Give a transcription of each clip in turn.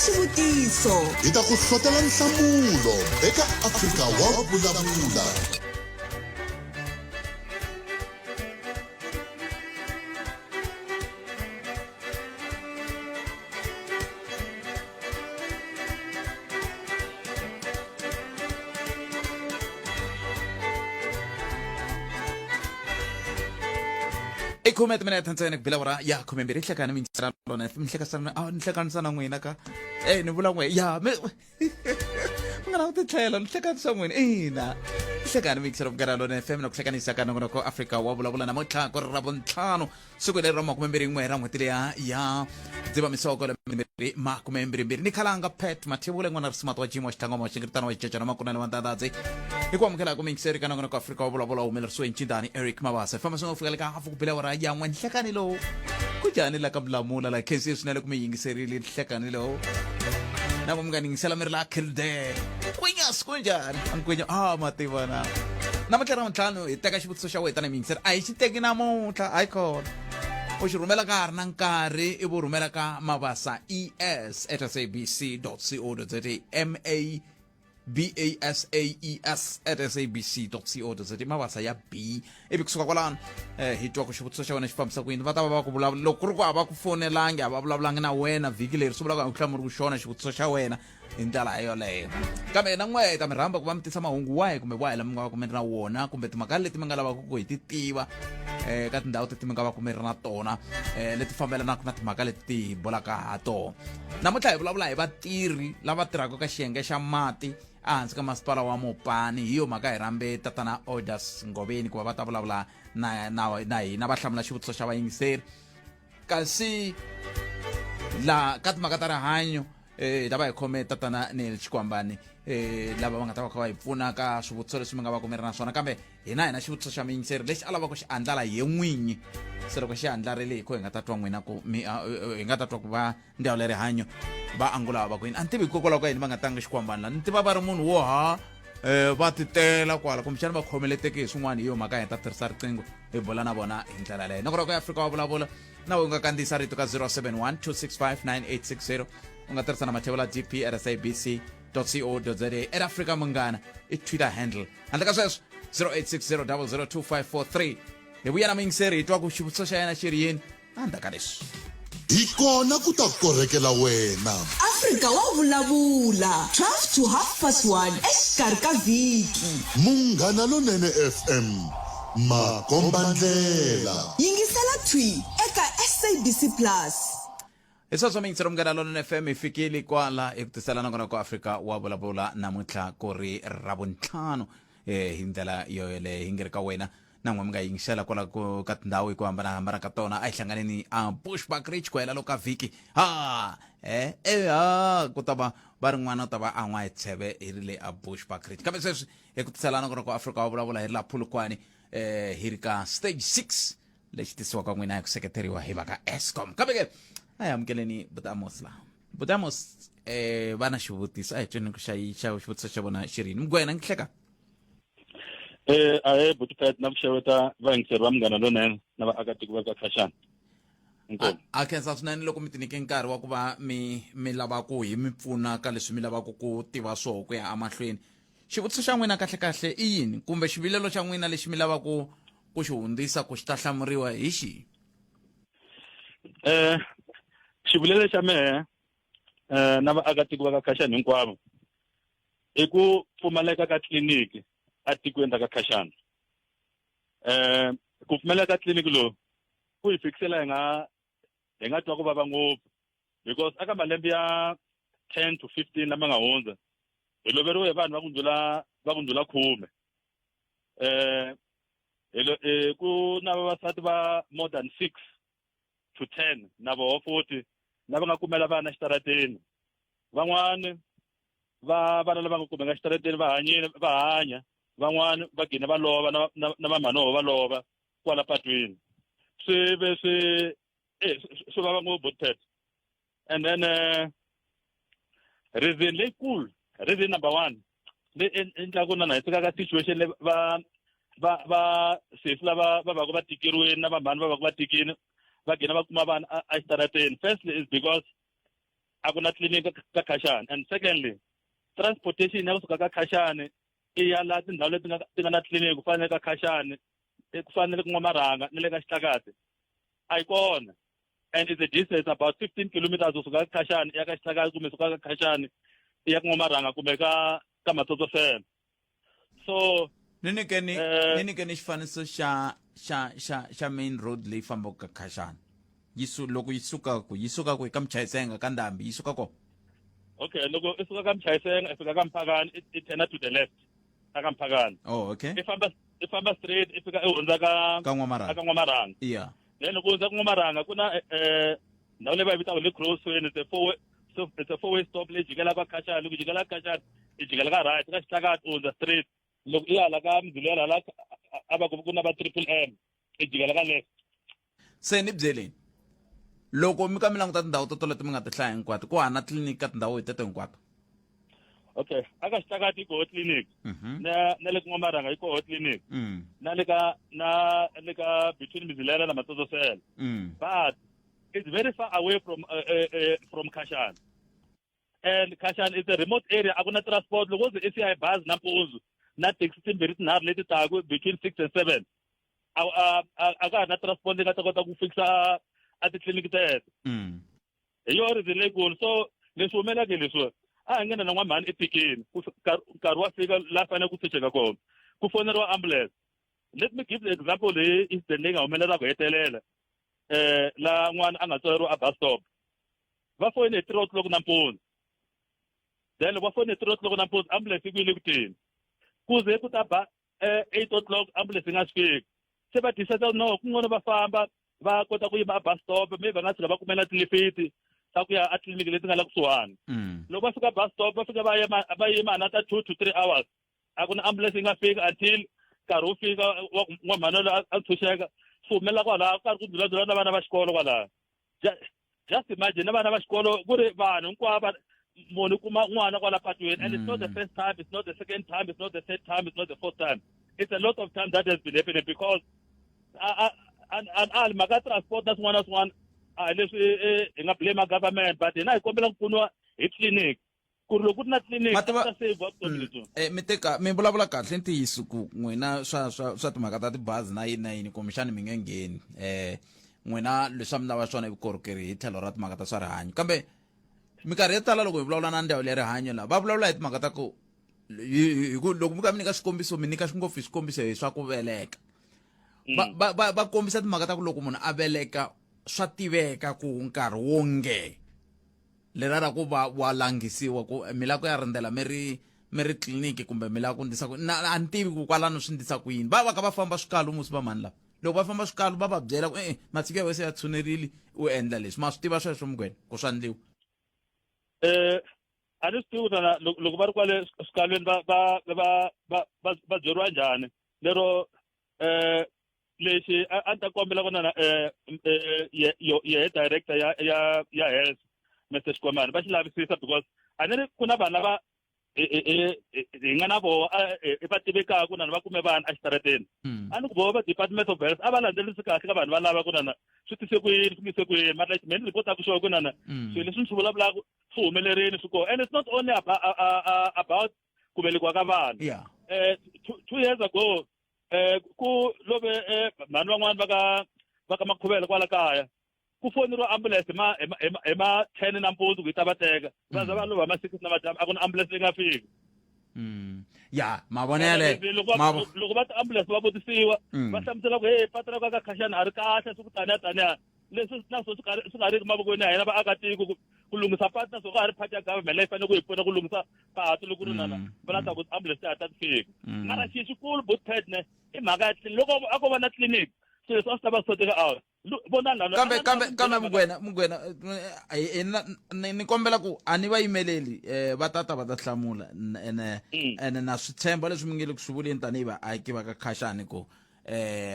xivutiso. Hi ta ku hlotela nhlamulo eka Afrika wa Vulavula. I khume timinete ntsena ku bila wora ya 12 nhlekani mingisela lona nhlekanisana na n'wina ka e ni vula n'we ya mi mi nga na ku titlhela ni hlekanisa n'wina ina. Nhlekani mingisela Munghana Lona FM na ku hlekanisa ka nongonoko Afrika wa Vulavula. Namuntlha ku ri ra vuntlhanu, siku leri ra 21 ra n'hweti leya ya Dzivamisoko, lembe 2022. Ni khalanga Pat Mathebule, n'wana risimati wa Jim wa Xitlangoma wa Xingiritana wa Xicecana Makunene wa Ndandadzi, hi ku amukela ku mingiseri ka nongonoko Afrika wa Vulavula, humelerisiwe ncindani Eric Mabasa. Famba swi nga fika le ka hafu ku bila wara ya n'we. Nhlekani lowu ku njhani la ka Mulamula la? Khensiye swinene ku mi yingiserile nhlekani lowu, na ku mi nga ni yingisela mi ri la Kildare kwinyas kunjhani ankwenya a mativa na namuntlha ra ntlhanu. Hi teka xivutiso xa wena tanihi muyingiseri, a hi xi teki namuntlha, hayi kona u xi rhumela ka ha ri na nkarhi, ivi u rhumela ka mabasa es at sabc co za, m a b a s a e s at sabc co za, mabasa ya b. Ivi kusuka kwalano hi twa ku xivutiso xa wena xi fambisa ku yini. Va ta va va ku vulavula. Loko ku ri ku a va ku fonelangi, a va vulavulangi na wena vhiki leri, swi vulaka ku hlamuri ku xona xivutiso xa wena hi ndlela yoleyo. Kambe na n'we hi ta mi rhamba ku va mi tisa mahungu wahi kumbe wahi lama mi nga va ku mi ri na wona, kumbe timhaka leti mi nga lavaka ku hi ti tiva ka tindhawu teti mi nga va ku mi ri na tona, leti fambelanaka na timhaka leti ti hi bulaka ha tona namuntlha. Hi vulavula hi vatirhi lava tirhaka ka xiyenge xa mati ehansi ka masipala wa Mopani. Hi yo mhaka hi rhambe tatana Odas Ngoveni ku va va ta vulavula na hina, va hlamula xivutiso xa vayingiseri. Kasi la ka timhaka ta rihanyo, hi ta va hi khome tatana Neil Xikwambani, lava va nga ta va kha va hi pfuna ka swivutiso leswi mi nga va ku mi ri na swona. Kambe hina hi na xivutiso xa muyingiseri lexi a lavaka ku xi andlala ye n'winyi. Se loko xi andlarile, hi ko hi nga ta twa n'wina ku mi hi nga ta twa ku va ndzawulo ya rihanyo va angula va ku yini. A ni tivi hikokwalaho ka yini va nga tangi Xikwambani la. Ni tiva va ri munhu wo ha va titela kwala, kumbexana va khomeleteke hi swin'wana. Hi yo mhaka hi ta tirhisa riqingho hi bula na vona hi ndlela leyo. Nongonoko ya Afrika wa Vulavula, na u nga kandziyisa rito ka 071 265 9860. U nga tirhisa na mathevula dp at sabc co za, at Africa Munghana i Twitter handle. Handle ka sweswo, 0860 002543. Hi vuya na muyingiseri, hi twa ku xivutiso xa yena xi ri yini endzhaku ka leswi. Hi kona ku ta korhekela wena. Afrika wa Vulavula, 12 to half past 1 exikarhi ka vhiki. Munghana Lonene FM, makombandlela. Yingisela thwi eka SABC Plus. Hi sweswo miyingiselo Munghana Lonene FM, hi fikile kwala hi ku tisela nongonoko Afrika wa Vulavula, namuntlha ku ri Ravuntlhanu. Hi ndlela yo yoleyo hi nge ri ka wena na n'we mi nga yingisela kwala ku ka tindhawu hi ku hambanahambana ka tona. A hi hlanganeni a Bushbuck Ridge ku hela loko ka vhiki ha e ha ku ta va va ri n'wana u ta va a n'wa hi tsheve hi ri le a Bushbuck Ridge. Kambe sweswi hi ku tisela nongonoko Afrika wa Vulavula hi ri la Phulukwani, hi ri ka stage 6 lexi tisiwaka n'wina hi ku seketeriwa hi va ka Eskom. Kambe ke a hi amukeleni Butamos la. Butamos, va na xivutiso, a hi tweni ku xa xa xivutiso xa vona xi ri yini. Mugwena ngihleka. Ahe buti Pat, na ku xeweta vayingiseri va Munghana Lonene na vaakatiko va ka Khashana. Inkomu. A khensa swinene loko mi tinike nkarhi wa ku va mi lava ku hi mi pfuna ka leswi mi lavaka ku tiva swoho ku ya emahlweni. Xivutiso xa n'wina kahle kahle i yini, kumbe xivilelo xa n'wina lexi mi lavaka ku xi hundzisa ku xi ta hlamuriwa hi xihi? Xivilelo xa mehe na vaakatiko va ka Khashana hinkwavo i ku pfumaleka ka tliliniki etikweni ra ka Khashana. Ku pfumaleka ka tliliniki lowu ku hi fikisela hi nga twa ku vava ngopfu, because aka malembe ya 10 to 15 lama nga hundza hi loveriwe hi vanhu va ku ndlula 10. Hi ku na vavasati va more than 6 to 10 na voho futhi lava nga kumela vana xitarateni. Van'wani va vana lava nga kumeka xitarateni va hanyile, va hanya. Van'wani va gina va lova, na vamhanoho va lova kwala patwini. Swi ve swi swi vava ngopfu, Pet. And then reason leyikulu, reason number one leyi endlaku na hi fika ka situation leyi va sesi lava va va ku va tikeriweni na vamhani va va ku va tikini va gina va kuma vana exitarateni, firstly is because A ku na tliliniki ka Khashani. And secondly, transportation ya kusuka ka Khashani i ya la tindhawu leti nga ti nga na tliliniki ku fana na le ka Khashani, ku fana na le ka N'wamarhanga na le ka Xitlakati a yi kona. And it's a distance about 15 kilometers kusuka ka Khashani ya ka Xitlakati kumbe suka ka Khashani ya ka N'wamarhanga kumbe ka ka Matsotsosela. So ni nyikeni Eh. ni nyikeni xifaniso xa xa xa xa main road leyi fambaka ka Khashani. Yi su loko yi suka ku yi suka ku ka Mchayisenga ka Ndhambi yi suka ko. Okay, loko i suka ka Mchayisenga i fika ka Mphakani i turn to the left ka Mphakani. Oh, okay. I famba i famba straight i fika i hundza ka Ka N'wamarhanga. ka N'wamarhanga. Yeah. Then loko u hundza ka N'wamarhanga ku na ndhawu leyi va yi vitaka le crossway, it's a four way, so it's a four way stop leyi jikelaka ka Khashani. Loko jikela ka Khashani i jikela ka right ka Xitlakati u hundza straight. Loko i ya hala ka Mzilela la a va ku ku na va Triple M i jikela ka left. Se ni byeleni loko mi ka mi languta tindhawu to leti mi nga ti hlaya hinkwato ku hana tliliniki ka tindhawu hi teto hinkwato. Okay, aka Xitlakati yi koho clinic. Na na le ka N'wamarhanga yi koho clinic. Na le ka na le ka between Mzilela na Matsotsosela. But it's very far away from Khashani. And Khashani is a remote area, a ku na transport. Loko ze i siya hi bazi nampundzu na taxi timbirhi tinharhu leti taku between 6 and 7. A a a ka ha na transport leyi nga ta kota ku fikisa a titliliniki teto. Hi yona reason leyikulu. So leswi humelelaka hi leswiwa a hi nghena na n'wamhani etikeni ku nkarhi wa fika laha fanele ku tshunxeka kona ku foneriwa ambulance. Let me give the example leyi incident leyi nga humelela ku hetelela la n'wana a nga tswaleriwa a bus stop. Va foyine hi 3 o'clock nampundzu. Then loko va foyine hi 3 o'clock nampundzu ambulance yi ku yi le ku teni. Ku ze ku ta ba 8 o'clock ambulance yi nga swi fiki. Se va decide no kun'wana va famba va kota ku yima a bus stop maybe va nga tshika va kumela tilifiti ta ku ya a tliliniki leti nga la kusuhani. Loko va fika bus stop va fika va yima va yima another 2 to 3 hours. A ku na ambulance yi nga fika until nkarhi wu fika wa ku n'wamhana loyi a tshunxeka. Swi humelela kwalaho ku karhi ku dzuladzulela na vana va xikolo kwalaho. Just imagine na vana va xikolo ku ri vanhu hinkwavo munhu kuma n'wana kwala patwini. And it's not the first time, it's not the second time, it's not the third time, it's not the fourth time. It's a lot of time that has been happening because a mhaka transport na swin'wana na swin'wana a hi leswi hi nga blame government, but hina hi kombela ku pfuniwa hi clinic. Ku ri loko ku ri na clinic Ma tiva- a swi ta save vutomi lebyi. Mi teka mi vulavula kahle ntiyiso ku n'wina swa swa swa timhaka ta tibazi na yini na yini kumbexani mi nge ngheni. N'wina leswi a mi lava swona i vukorhokeri hi tlhelo ra timhaka ta swa rihanyo. Kambe minkarhi yo tala loko hi vulavula na ndzawulo ya rihanyo la va vulavula hi timhaka ta ku hi ku loko mi ka mi nyika swikombiso mi nyika ngopfu hi swikombiso hi swa ku veleka. Va kombisa timhaka ta ku loko munhu a veleka swa tiveka ku nkarhi wo nge lera ra ku va wa langisiwa ku mi lava ku ya rindzela mi ri mi ri tliliniki kumbe mi lava ku ndlisa ku na a ni tivi ku kwalano swi ndlisa ku yini. Va va ka va famba swikalu musi va mhani lava loko va famba swikalu va va byela ku e masiku ya wena se ya tshunerile u endla leswi. Ma swi tiva sweswo Mugwena ku swa ndliwa? A ni swi tivi na loko va ri kwale swikalweni va va va va va va byeriwa njhani lero lexi a ni ta kombela ku na yehe director ya ya ya health Mr Xikwemani va xi lavisisa because a ni ri ku na vanhu lava hi nga na voho i va tivekaka ku na va kume vanhu exitarateni. A ni ku voho va Department of Health a va landzelerisi kahle ka vanhu va lava ku na na swi tise ku yini swi ngise ku yini mara lexi me ni ripotaka xona ku na na swilo leswi ni swi vulavulaka swi humelerile swi kona. And it's not only about ku velekiwa ka vanhu. 2 years ago ku love mhani van'wani va ka Makhuvele kwala kaya ku foneriwa ambulance hi ma 10 nampundzu ku yi ta va teka. Va za va lova ma 6 na madyambu a ku na ambulance leyi nga fiki. Ya, mavonele. Loko loko va ti-ambulance va vutisiwa, va hlamusela ku hey patu ra ka Khashani a ri kahle swi ku taniya taniya. Leswi na swona swi nga ri ki mavokweni ya hina vaakatiko ku lunghisa patu na swona ka ha ri part ya government leyi fanele ku hi pfuna ku lunghisa patu loko ku ri na va la ta ku ambulance ti hatla ti fika. Mara xilo xikulu Bootpad ne i mhaka ya loko a ko va na clinic swilo leswi a swi ta va swi soteka out. Vonani lana, Kambe, a kambe, na kambe mhaka- Mugwena, Mugwena, na, ni kombela ku a ni va yimeleli, va tata va ta hlamula, ene, ene na swi tshemba leswi mi nge le ku swi vuleni tanihi vaaki va ka Khashani ku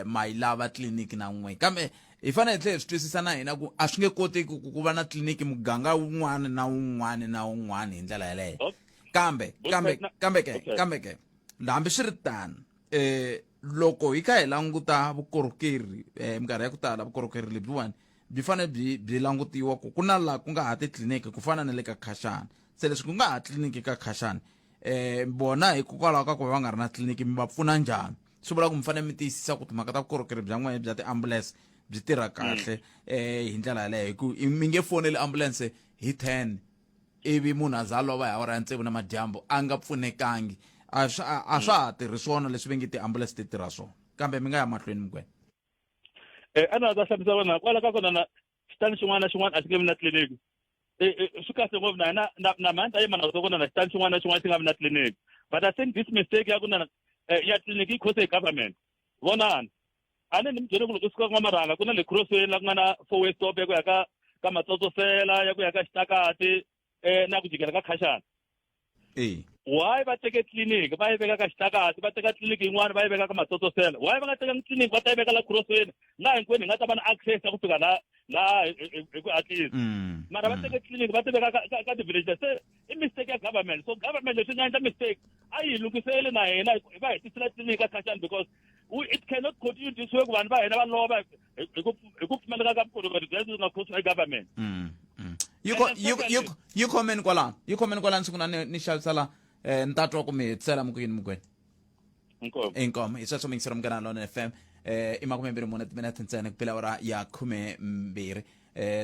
ma yi lava tliliniki na n'we. Kambe hi fanele hi tlhela hi swi twisisa na hina ku a swi nge koteki ku va na tliliniki muganga wun'wana na wun'wana na wun'wana hi ndlela yeleyo. Kambe, kambe, kambe ke, kambe ke, hambi swi ri tano, loko hi kha hi languta vukorhokeri, minkarhi ya ku tala vukorhokeri lebyiwani byi fanele byi byi langutiwa ku ku na laha ku nga ha titliliniki ku fana na le ka Khashani. Se leswi ku nga ha tliliniki ka Khashani vona hikokwalaho ka ku va va nga ri na tliliniki mi va pfuna njhani? Swi vula ku mi fanele mi tiyisisa ku timhaka ta vukorhokeri bya n'wehe bya tiambulense byi tirha kahle hi ndlela yaleyo hi ku mi nge foneli ambulense hi 10 ivi munhu a za a lova hi awara ya tsevu namadyambu a nga pfunekangi. A swa a swa ha tirhi swona leswi ve nge tiambulense ti tirha swona kambe mi nga ya mahlweni Mukwena. A na ta hlamusela vona kwala ka kona na xitandi xin'wana na xin'wana a xi nge vi na tliliniki. Swi kahle ngopfu na hina na na mhani ta yima na ku na xitandi xin'wana na xin'wana xi nga vi na tliliniki. But I think this mistake ya ku na ya tliliniki yi khose hi government. Vonani a ni ni mi byele ku loko u suka n'wamarhanga ku na le crossweni la ku nga na four way stop ya ku ya ka ka matsotsosela ya ku ya ka xitakati na ku jikela ka Khashana. Why va teke tliliniki va yi veka ka xitakati, va teka tliliniki yin'wana va yi veka ka matsotsosela? Why va nga tekangi tliliniki va ta yi veka la crossweni laha hinkwenu hi nga ta va na access ya ku fika la laha hi ku hatlisa? Mara va teke tliliniki va ti veka ka ti-village. Se i mistake ya government. So government leswi nga endla mistake a yi hi lunghiseli na hina hi va hi tisela tliliniki ka Khashani, because it cannot continue this way ku vanhu va hina va lova hi ku pfumaleka ka vukorhokeri bya leswi nga khosiwa hi government. Yi khomeni kwalano, yi khomeni kwalano siku na ni xavisa la ni ta twa ku mi hetisela mi ku yini Mukwena. Inkomu. Inkomu. Hi sweswo mingisero Munghana Lonene FM i 24 timinete ntsena ku pela awara ya 12.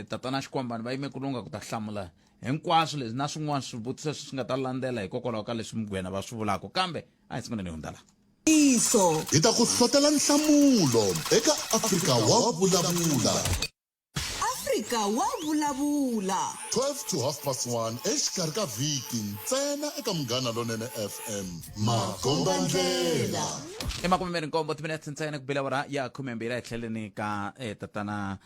Tatana Xikwambani va yime ku lungha ku ta hlamula hinkwaswo leswi na swin'wana swivutiso leswi swi nga ta landzela hikokwalaho ka leswi Mugwena va swi vulaka, kambe a hi sunguleni hi hundza la. Ntiyiso. Hi ta ku hlotela nhlamulo eka Afrika wa Vulavula. Afrika wa Vulavula. 12 to half past 1 exikarhi ka vhiki ntsena eka Munghana Lonene FM. Makombandlela. I 27 timinetse ntsena ku bela awara ya 12 a hi tlheleni ka tatana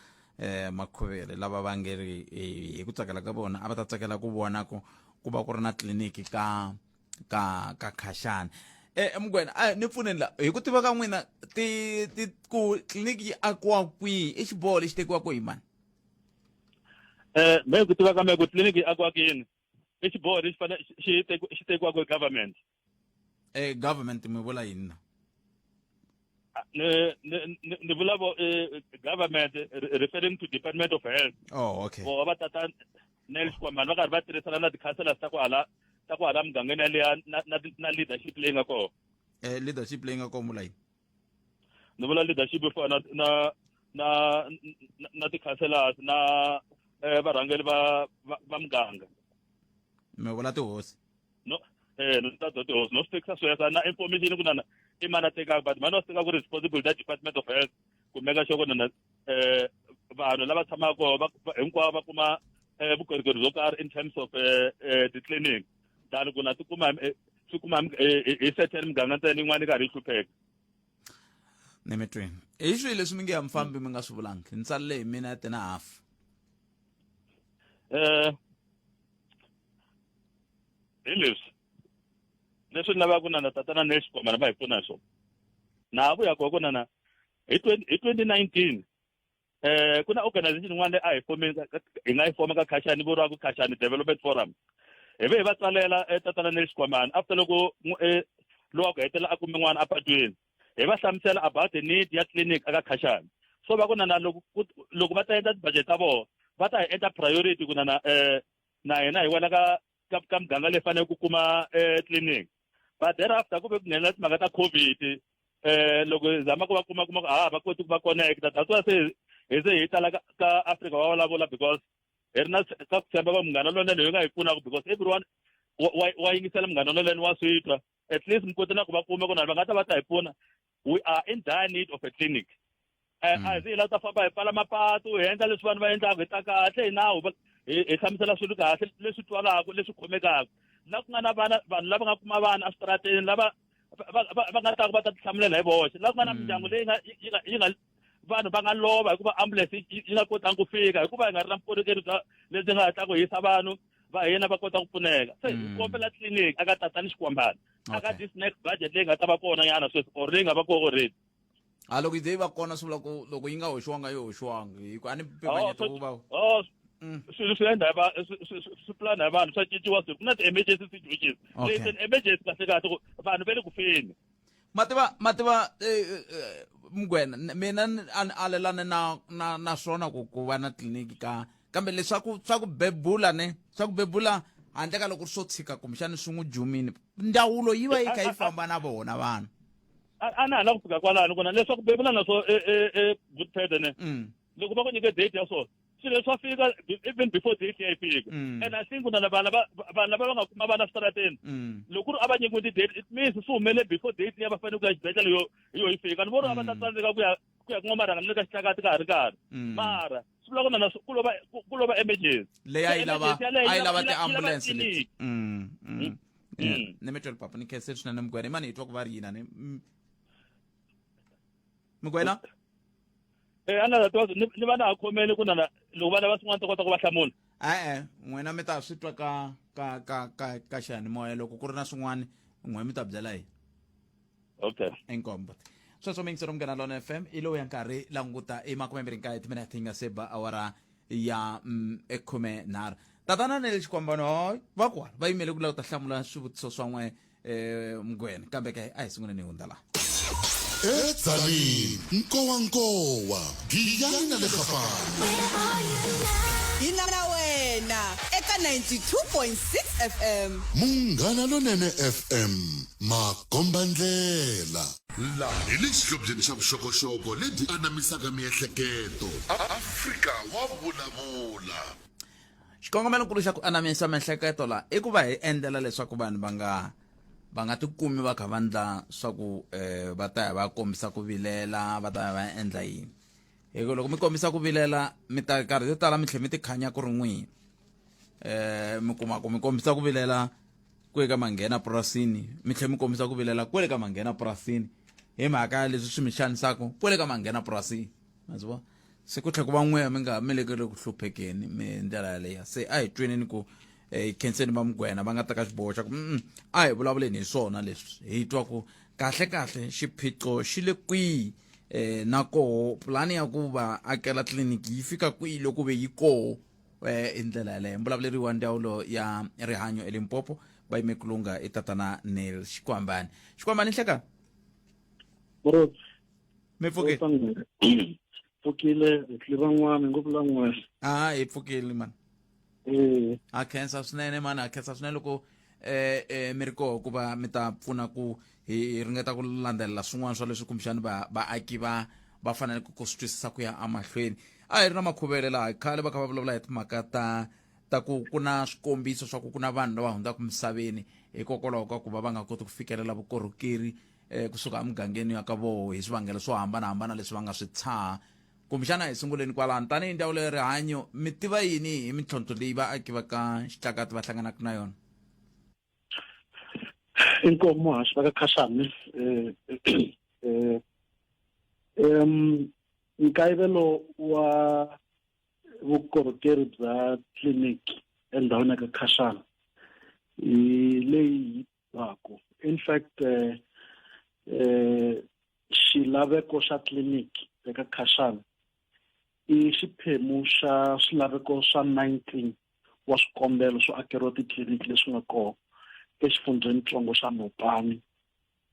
Makhuvele lava va nge ri hi ku tsakela ka vona a va ta tsakela ku vona ku ku va ku ri na tliliniki ka ka ka Khashani. Mugwena a ni pfuneni la hi ku tiva ka n'wina ti ti ku tliliniki yi akiwa kwihi, i xiboho lexi tekiwaka hi mani? Me ku tiva ka me ku tliliniki yi akiwa kwini i xiboho lexi fanele xi xi tekiwaka hi government. Government mi vula yini na? Ni vula vo government referring to Department of Health. Oh, okay. Vo va tata Nel Xikwambana va karhi va tirhisana na ti-councillors ta kwala ta kwala mugangeni yaliya na leadership leyi nga kona. Leadership leyi nga kona vula yini? Ni vula leadership yo fana na ti-councillors na varhangeri va muganga. Mi vula tihosi? No, no ta tihosi no swi tekisa sweswo na information ku na i mani a tekaka, but mani wa swi teka ku responsible ta Department of Health ku make sure ku na vanhu lava tshamaka kona hinkwavo va kuma vukorhokeri byo karhi in terms of ti-clinic than ku na ti kuma swi kuma hi certain muganga ntsena yin'wana yi karhi yi hlupheka. Ni mi twini. Hi swihi leswi mi nge ya mufambi mi nga swi vulangi? Ni tsalele hi minete na half. Hi leswi leswi ni lavaka ku na na tatana Nel Xikwambana va hi pfuna hi swona. Na ha vuya kona ku na na hi 2019 ku na organization yin'wana leyi a hi fomeni hi nga yi foma ka Khashani vuriwaka Khashani Development Forum. Hi ve hi va tsalela tatana Nel Xikwambana after loko lowa ku hetelela a kume n'wana apatwini, hi va hlamusela about the need ya clinic aka Khashani. So va ku na na loko loko va ta endla ti-budget ta vona va ta hi endla priority ku na na na hina hi wela ka muganga leyi faneleke ku kuma clinic. But thereafter ku ve ku nghenela timhaka ta COVID, loko hi zama ku va kuma kuma ku a va koti ku va connect. That's why se hi se hi tala ka Afrika wa vulavula, because hi ri na ka ku tshemba va Munghana Lonene hi nga hi pfunaka, because everyone wa yingisela Munghana Lonene, wa swi twa. At least mi koti na ku va kuma ku na va nga ta va ta hi pfuna. We are in dire need of a clinic. A hi zi hi lava ta famba hi pfala mapatu hi endla leswi vanhu va endlaka, hi ta kahle hi nawu, hi hlamusela swilo kahle leswi twalaka leswi khomekaka la ku nga na vana vanhu lava nga kuma vana eswitarateni lava va nga ta ku va ta tihlamulela hi voxe, la ku nga na mindyangu leyi nga yi nga vanhu va nga lova hikuva ambulance yi nga kotanga ku fika hikuva hi nga ri na vukorhokeri bya lebyi nga hatla ku hisa vanhu va hina va kota ku pfuneka. Se hi kombela clinic aka tatani Xikwambana aka this next budget leyi nga ta va kona nyana sweswi or leyi nga va kona already. A loko yi ze yi va kona swi vula ku loko yi nga hoxiwanga yi hoxiwanga hi ku a ni pimanyeto ku va Swilo swi endla va swi plan hi vanhu swa cinciwa swilo ku na ti-emergency situations. Leyi an emergency kahle kahle ku vanhu va le ku feni. Mativa mativa Mugwena mina a ni alelani na na na swona ku ku va na tliliniki ka kambe leswaku swa ku bebula ne swa ku bebula handle ka loko swo tshika kumbexani swi n'wi jumini ndzawulo yi va yi kha yi famba na vona vanhu. A na ha la ku fika kwalano kona leswaku bebula na swo e e e good ne. Loko va ku nyike date ya swona swilo leswi swa fika even before date ya yi fika. And I think na vana va vanhu lava va nga kuma vana switarateni loko ku ri a va nyikiwe ti-date, it means swi humele before date liya va fanele ku ya xibedhlele yo hi yo yi fika. Ni vona a va ta tsandzeka ku ya kuma marhanga na le ka xitlakati ka ha ri karhi. Mara swi vula ku na ku lova emergency. Leyi a yi lava Emergency yaleyo a yi lava yi lava ti-ambulance leti. clinic. Ni mi tweli papa ni khense swinene Mugwena. I mani hi twa ku va ri yini ni Mugwena? Eh, a na ta ni va na ha khomele ku na loko va lava swin'wana ta kota ku va hlamula. E-e, n'wina mi ta swi twa ka xiyanimoya. Loko ku ri na swin'wana, n'we mi ta byela hi. Okay. Inkombo sweswo miyingiselo Munghana Lona FM i lowu ya nkarhi languta i 29 timinete yi nga se ba awara ya 13. Tatana Nele Xikwambano va kwala va yimele ku lava ku ta hlamula swivutiso swa n'we Mugwena, kambe ke a hi sunguleni hi hundza laha. Edzanini, Nkowankowa, Giyani na le Gapane. Hi na wena eka 92.6 FM. Munghana Lonene FM, makombandlela. Laha hi le xihlobyeni xa vuxokoxoko lebyi anamisaka miehleketo. Afrika wa vulavula. Xikongomelonkulu xa ku anamisa miehleketo la i ku va hi endlela leswaku vanhu va nga tikumi va kha va ndla swa ku va ta ya va kombisa ku vilela, va ta ya va endla yini, hi ku loko mi kombisa ku vilela mi ta karhi yo tala mi tlhe mi ti khanya ku ri n'wini. Mi kuma ku mi kombisa ku vilela kwe ka manghena purasini, mi tlhe mi kombisa ku vilela kwele ka manghena purasini hi mhaka ya leswi swi mi xanisaka kwele ka manghena purasini, ma swi vona? Se ku tlhe ku va n'we mi nga mi le ku le ku hluphekeni mi ndlela yaleyo. Se a hi tweneni ku khenseni va Mugwena va nga teka xiboho xa ku a hi vulavuleni hi swona leswi, hi twa ku kahle kahle xiphiqo xi le kwihi, na koho pulani ya ku va akela tliliniki yi fika kwihi loko ve yi koho. Hi ndlela yaleyo mbulavuleri wa ndzawulo ya rihanyo eLimpopo va yime ku lungha i tatana Neil Xikwambani. Xikwambani, nhleka. Bro, mi pfukile? Pfukile, hi tlhe van'wana ngopfu la n'we. A hi pfukile mani. Eh. A khensa swinene mani, a khensa swinene loko mi ri koho ku va mi ta pfuna ku hi ringeta ku landzelela swin'wana swa leswi kumbexani va vaaki va fanele ku swi twisisa ku ya emahlweni. A hi ri na makhuvele laha khale va kha va vulavula hi timhaka ta ku ku na swikombiso swa ku ku na vanhu lava hundzaka misaveni hikokwalaho ka ku va va nga koti ku fikelela vukorhokeri kusuka emugangeni ya ka voho hi swivangelo swo hambanahambana leswi va nga swi tshaha. Kumbexana hi sunguleni kwalano, tanihi ndzawulo ya rihanyo mi tiva yini hi mintlhontlho leyi vaaki va ka Xitlakati va hlanganaka na yona? Inkomu muhaxi va ka Khashani. eh Nkayivelo wa vukorhokeri bya tliliniki endhawini ya ka Khashana hi leyi yi twaka. In fact, xilaveko xa tliliniki eka Khashana i xiphemu xa swilaveko swa 19 wa swikombelo swo akeriwa titliliniki leswi nga kona exifundzhenitsongo xa Mopani,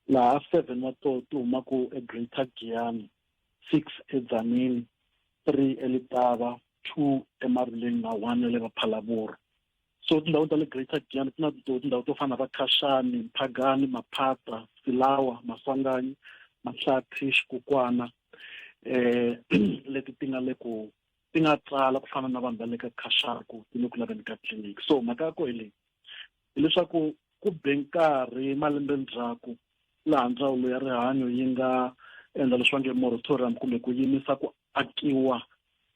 laha 7 wa toho ti humaka eGreater Giyani, 6 eDzanini, 3 eLitava, 2 eMaruleni na 1 ya le Vaphalaburu. So tindhawu ta le Greater Giyani ku na tindhawu to fana na va Khashani, Mphagani, Maphata, Silawa, Maswanganyi, Mahlathi, Xikukwana, leti ti nga le ku ti nga tsala ku fana na vanhu va le ka Khashani ku ti le ku laveni ka tliliniki. So mhaka ya koho hi leyi, hileswaku ku be nkarhi malembe ndzhaku laha ndzawulo ya rihanyo yi nga endla leswi va nge moratorium kumbe ku yimisa ku akiwa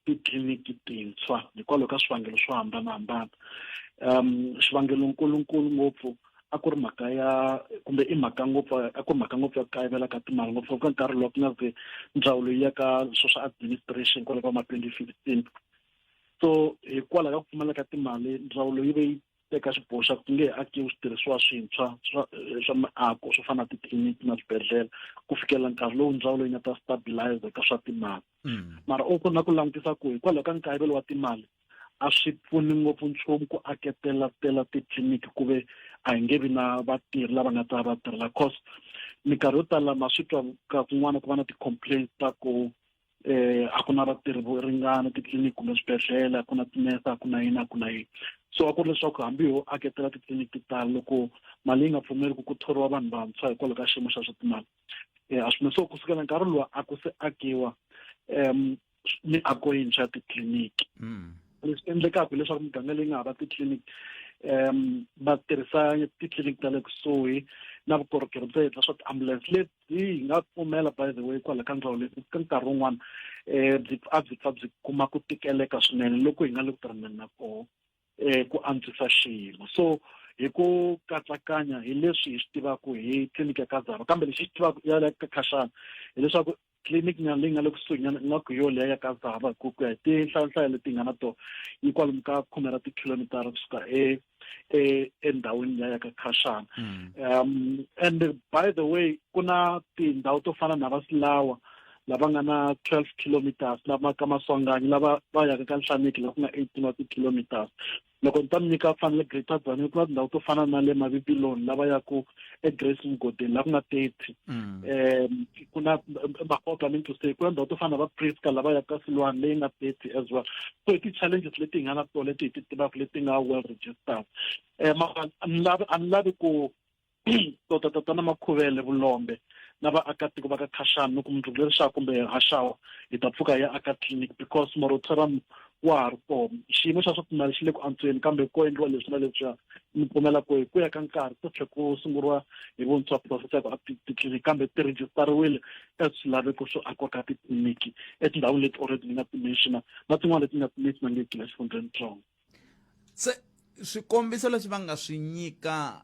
titliliniki tintshwa hikwalaho ka swivangelo swo hambanahambana. Xivangelo nkulunkulu ngopfu a ku ri mhaka ya kumbe i mhaka ngopfu a ku ri mhaka ngopfu ya ku kayivela ka timali, ngopfu ka nkarhi lowu ku nga ze ndzawulo yi ya ka swo swa administration kwale ka ma 2015. So hikwalaho ka ku pfumaleka timali, ndzawulo yi ve yi teka xiboho xa ku ti nge he akiwi switirhisiwa swintshwa swa miako swo fana na titliliniki na swibedhlele ku fikela nkarhi lowu ndzawulo yi nga ta stabilize ka swa timali. Mara also na ku langutisa ku hikwalaho ka nkayivelo wa timali a swi pfuni ngopfu nchumu ku aketela tela titliliniki ku ve a hi nge vi na vatirhi lava nga ta va tirhela, cause Minkarhi yo tala ma swi twa ka kun'wana ku va na ti-complaints ta ku a ku na vatirhi vo ringana titliliniki kumbe swibedhlele, a ku na tinese, a ku na yini, a ku na yini. So a ku ri leswaku hambi ho aketela titliliniki to tala, loko mali yi nga pfumeli ku ku thoriwa vanhu vantshwa hikwalaho ka xiyimo xa swa timali, a swi so kusukela nkarhi luwa a ku se akiwa miako yintshwa ya titliliniki. Leswi endlekaka hileswaku miganga leyi nga hava titliliniki va tirhisa titliliniki ta le kusuhi na vukorhokeri bya hina swa tiambulense leti hi nga pfumela, by the way, kwala ka ndzawulo leyi ka nkarhi wun'wana byi a byi pfa byi kuma ku tikeleka swinene loko hi nga le ku tirhaneni na koho ku antswisa xiyimo. So hi ku katsakanya hi leswi hi swi tivaka hi tliliniki ya Kazava, kambe lexi hi xi tivaka ya le ka Khashana hileswaku tliliniki nyana leyi nga le kusuhi nyana ingaku yo leya ya Kazava, ku ku ya hi tinhlayonhlayo leti nga na tona, yi kwalomu ka 10 ra tikhilomitara kusuka e endhawini liya ya ka Khashana. And by the way, ku na tindhawu to fana na va Silawa lava nga na 12 kilometers, lava ka Maswanganyi lava va yaka ka Nhlaniki la ku nga 18 wa ti-kilometers. Loko ni ta mi nyika fana le Greater Tzaneen, ku na tindhawu to fana na le Mabibiloni lava yaku eGrace Mugodini la ku nga 30. Ku na Makgotla, I mean to say, ku na tindhawu to fana na va Priska lava yaka ka Silwane leyi nga 30 as well. So i ti-challenges leti hi nga na tona leti hi ti tivaka leti nga well registered. Mara a ni lavi ku tota tatana Makhuvele vulombe na vaakatiko va ka Khashana ni ku mundzuku leri kumbe haxawa hi ta pfuka hi ya aka clinic, because moratorium wa ha ri kona. Xiyimo xa swa timali xi le ku antsweni, kambe ko endliwa leswi na leswiya. Ni pfumela ku hi ku ya ka nkarhi ku tlhe ku sunguriwa hi vuntshwa process ya ku aka titliliniki, kambe ti rejistariwile as swilaveko swo akiwa ka titliliniki etindhawini leti already ni nga ti mentiona na tin'wana leti nga ti mentionangiki la xifundzhenitsongo. Se swikombiso leswi va nga swi nyika,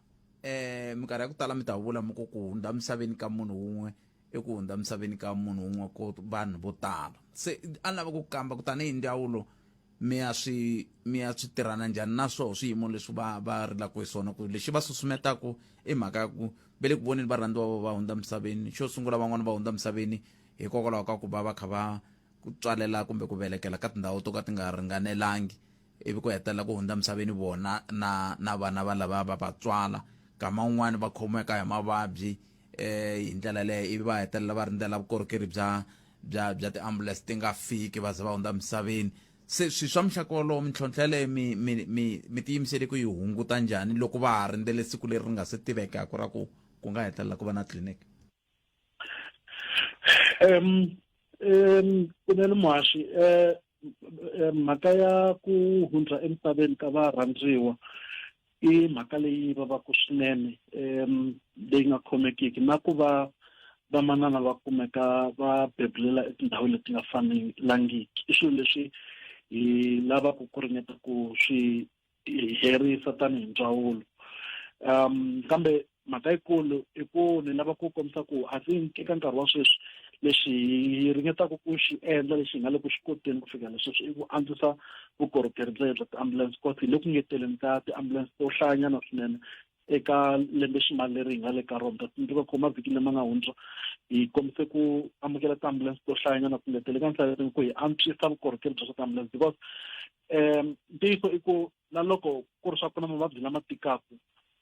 minkarhi ya ku tala mi ta vula mi ku ku hundza misaveni ka munhu wun'we i ku hundza misaveni ka munhu wun'we ko vanhu vo tala. Se a ni lava ku kamba ku tanihi ndzawulo mi ya swi tirhana njhani na swoho swiyimo leswi va rilaka hi swona, ku lexi va susumetaku i mhaka ya ku ve le ku voneni varhandziwa va va hundza misaveni. Xo sungula, van'wani va hundza misaveni hikokwalaho ka ku va va kha va ku tswalela kumbe ku velekela ka tindhawu to ka ti nga ringanelangi, ivi ku hetelela ku hundza misaveni vona na vana va lava va va tswala. Kama un'wani va khomeka hi mavabyi hi ndlela leyo, ivi va hetelela va rindzela vukorhokeri bya tiambulense ti nga fiki, va ze va hundza misaveni. Se swi swa muxaka wolowo, mintlhontlho yaleyo mi tiyimisele ku yi hunguta njhani loko va ha rindzele siku leri ri nga se tivekaka ra ku ku nga hetelela ku va na tliliniki? Kunene muhaxi, mhaka ya ku hundza emisaveni ka varhandziwa i mhaka leyi vavaka swinene, leyi nga khomekiki, na ku va vamanana va kumeka va bebulela etindhawini leti nga fanelangiki i swilo leswi hi lavaka ku ringeta ku swi herisa tanihi ndzawulo. Kambe mhaka yikulu i ku ni lava ku kombisa ku I think eka nkarhi wa sweswi lexi hi ringetaka ku xi endla, lexi hi nga le ku xi koteni ku fikela sweswi, i ku antswisa vukorhokeri bya bya tiambulense, cause hi le ku ngeteleni ka tiambulense to hlayanyana swinene eka lembe ximali leri hi nga le ka rona. Ta tsundzuka ku mavhiki lama nga hundza hi kombise ku amukela tiambulense to hlayanyana ku ngetela eka nhlayo, ku hi antswisa vukorhokeri bya swa tiambulense, because ntiyiso i ku na loko ku ri swa ku na mavabyi lama tikaka,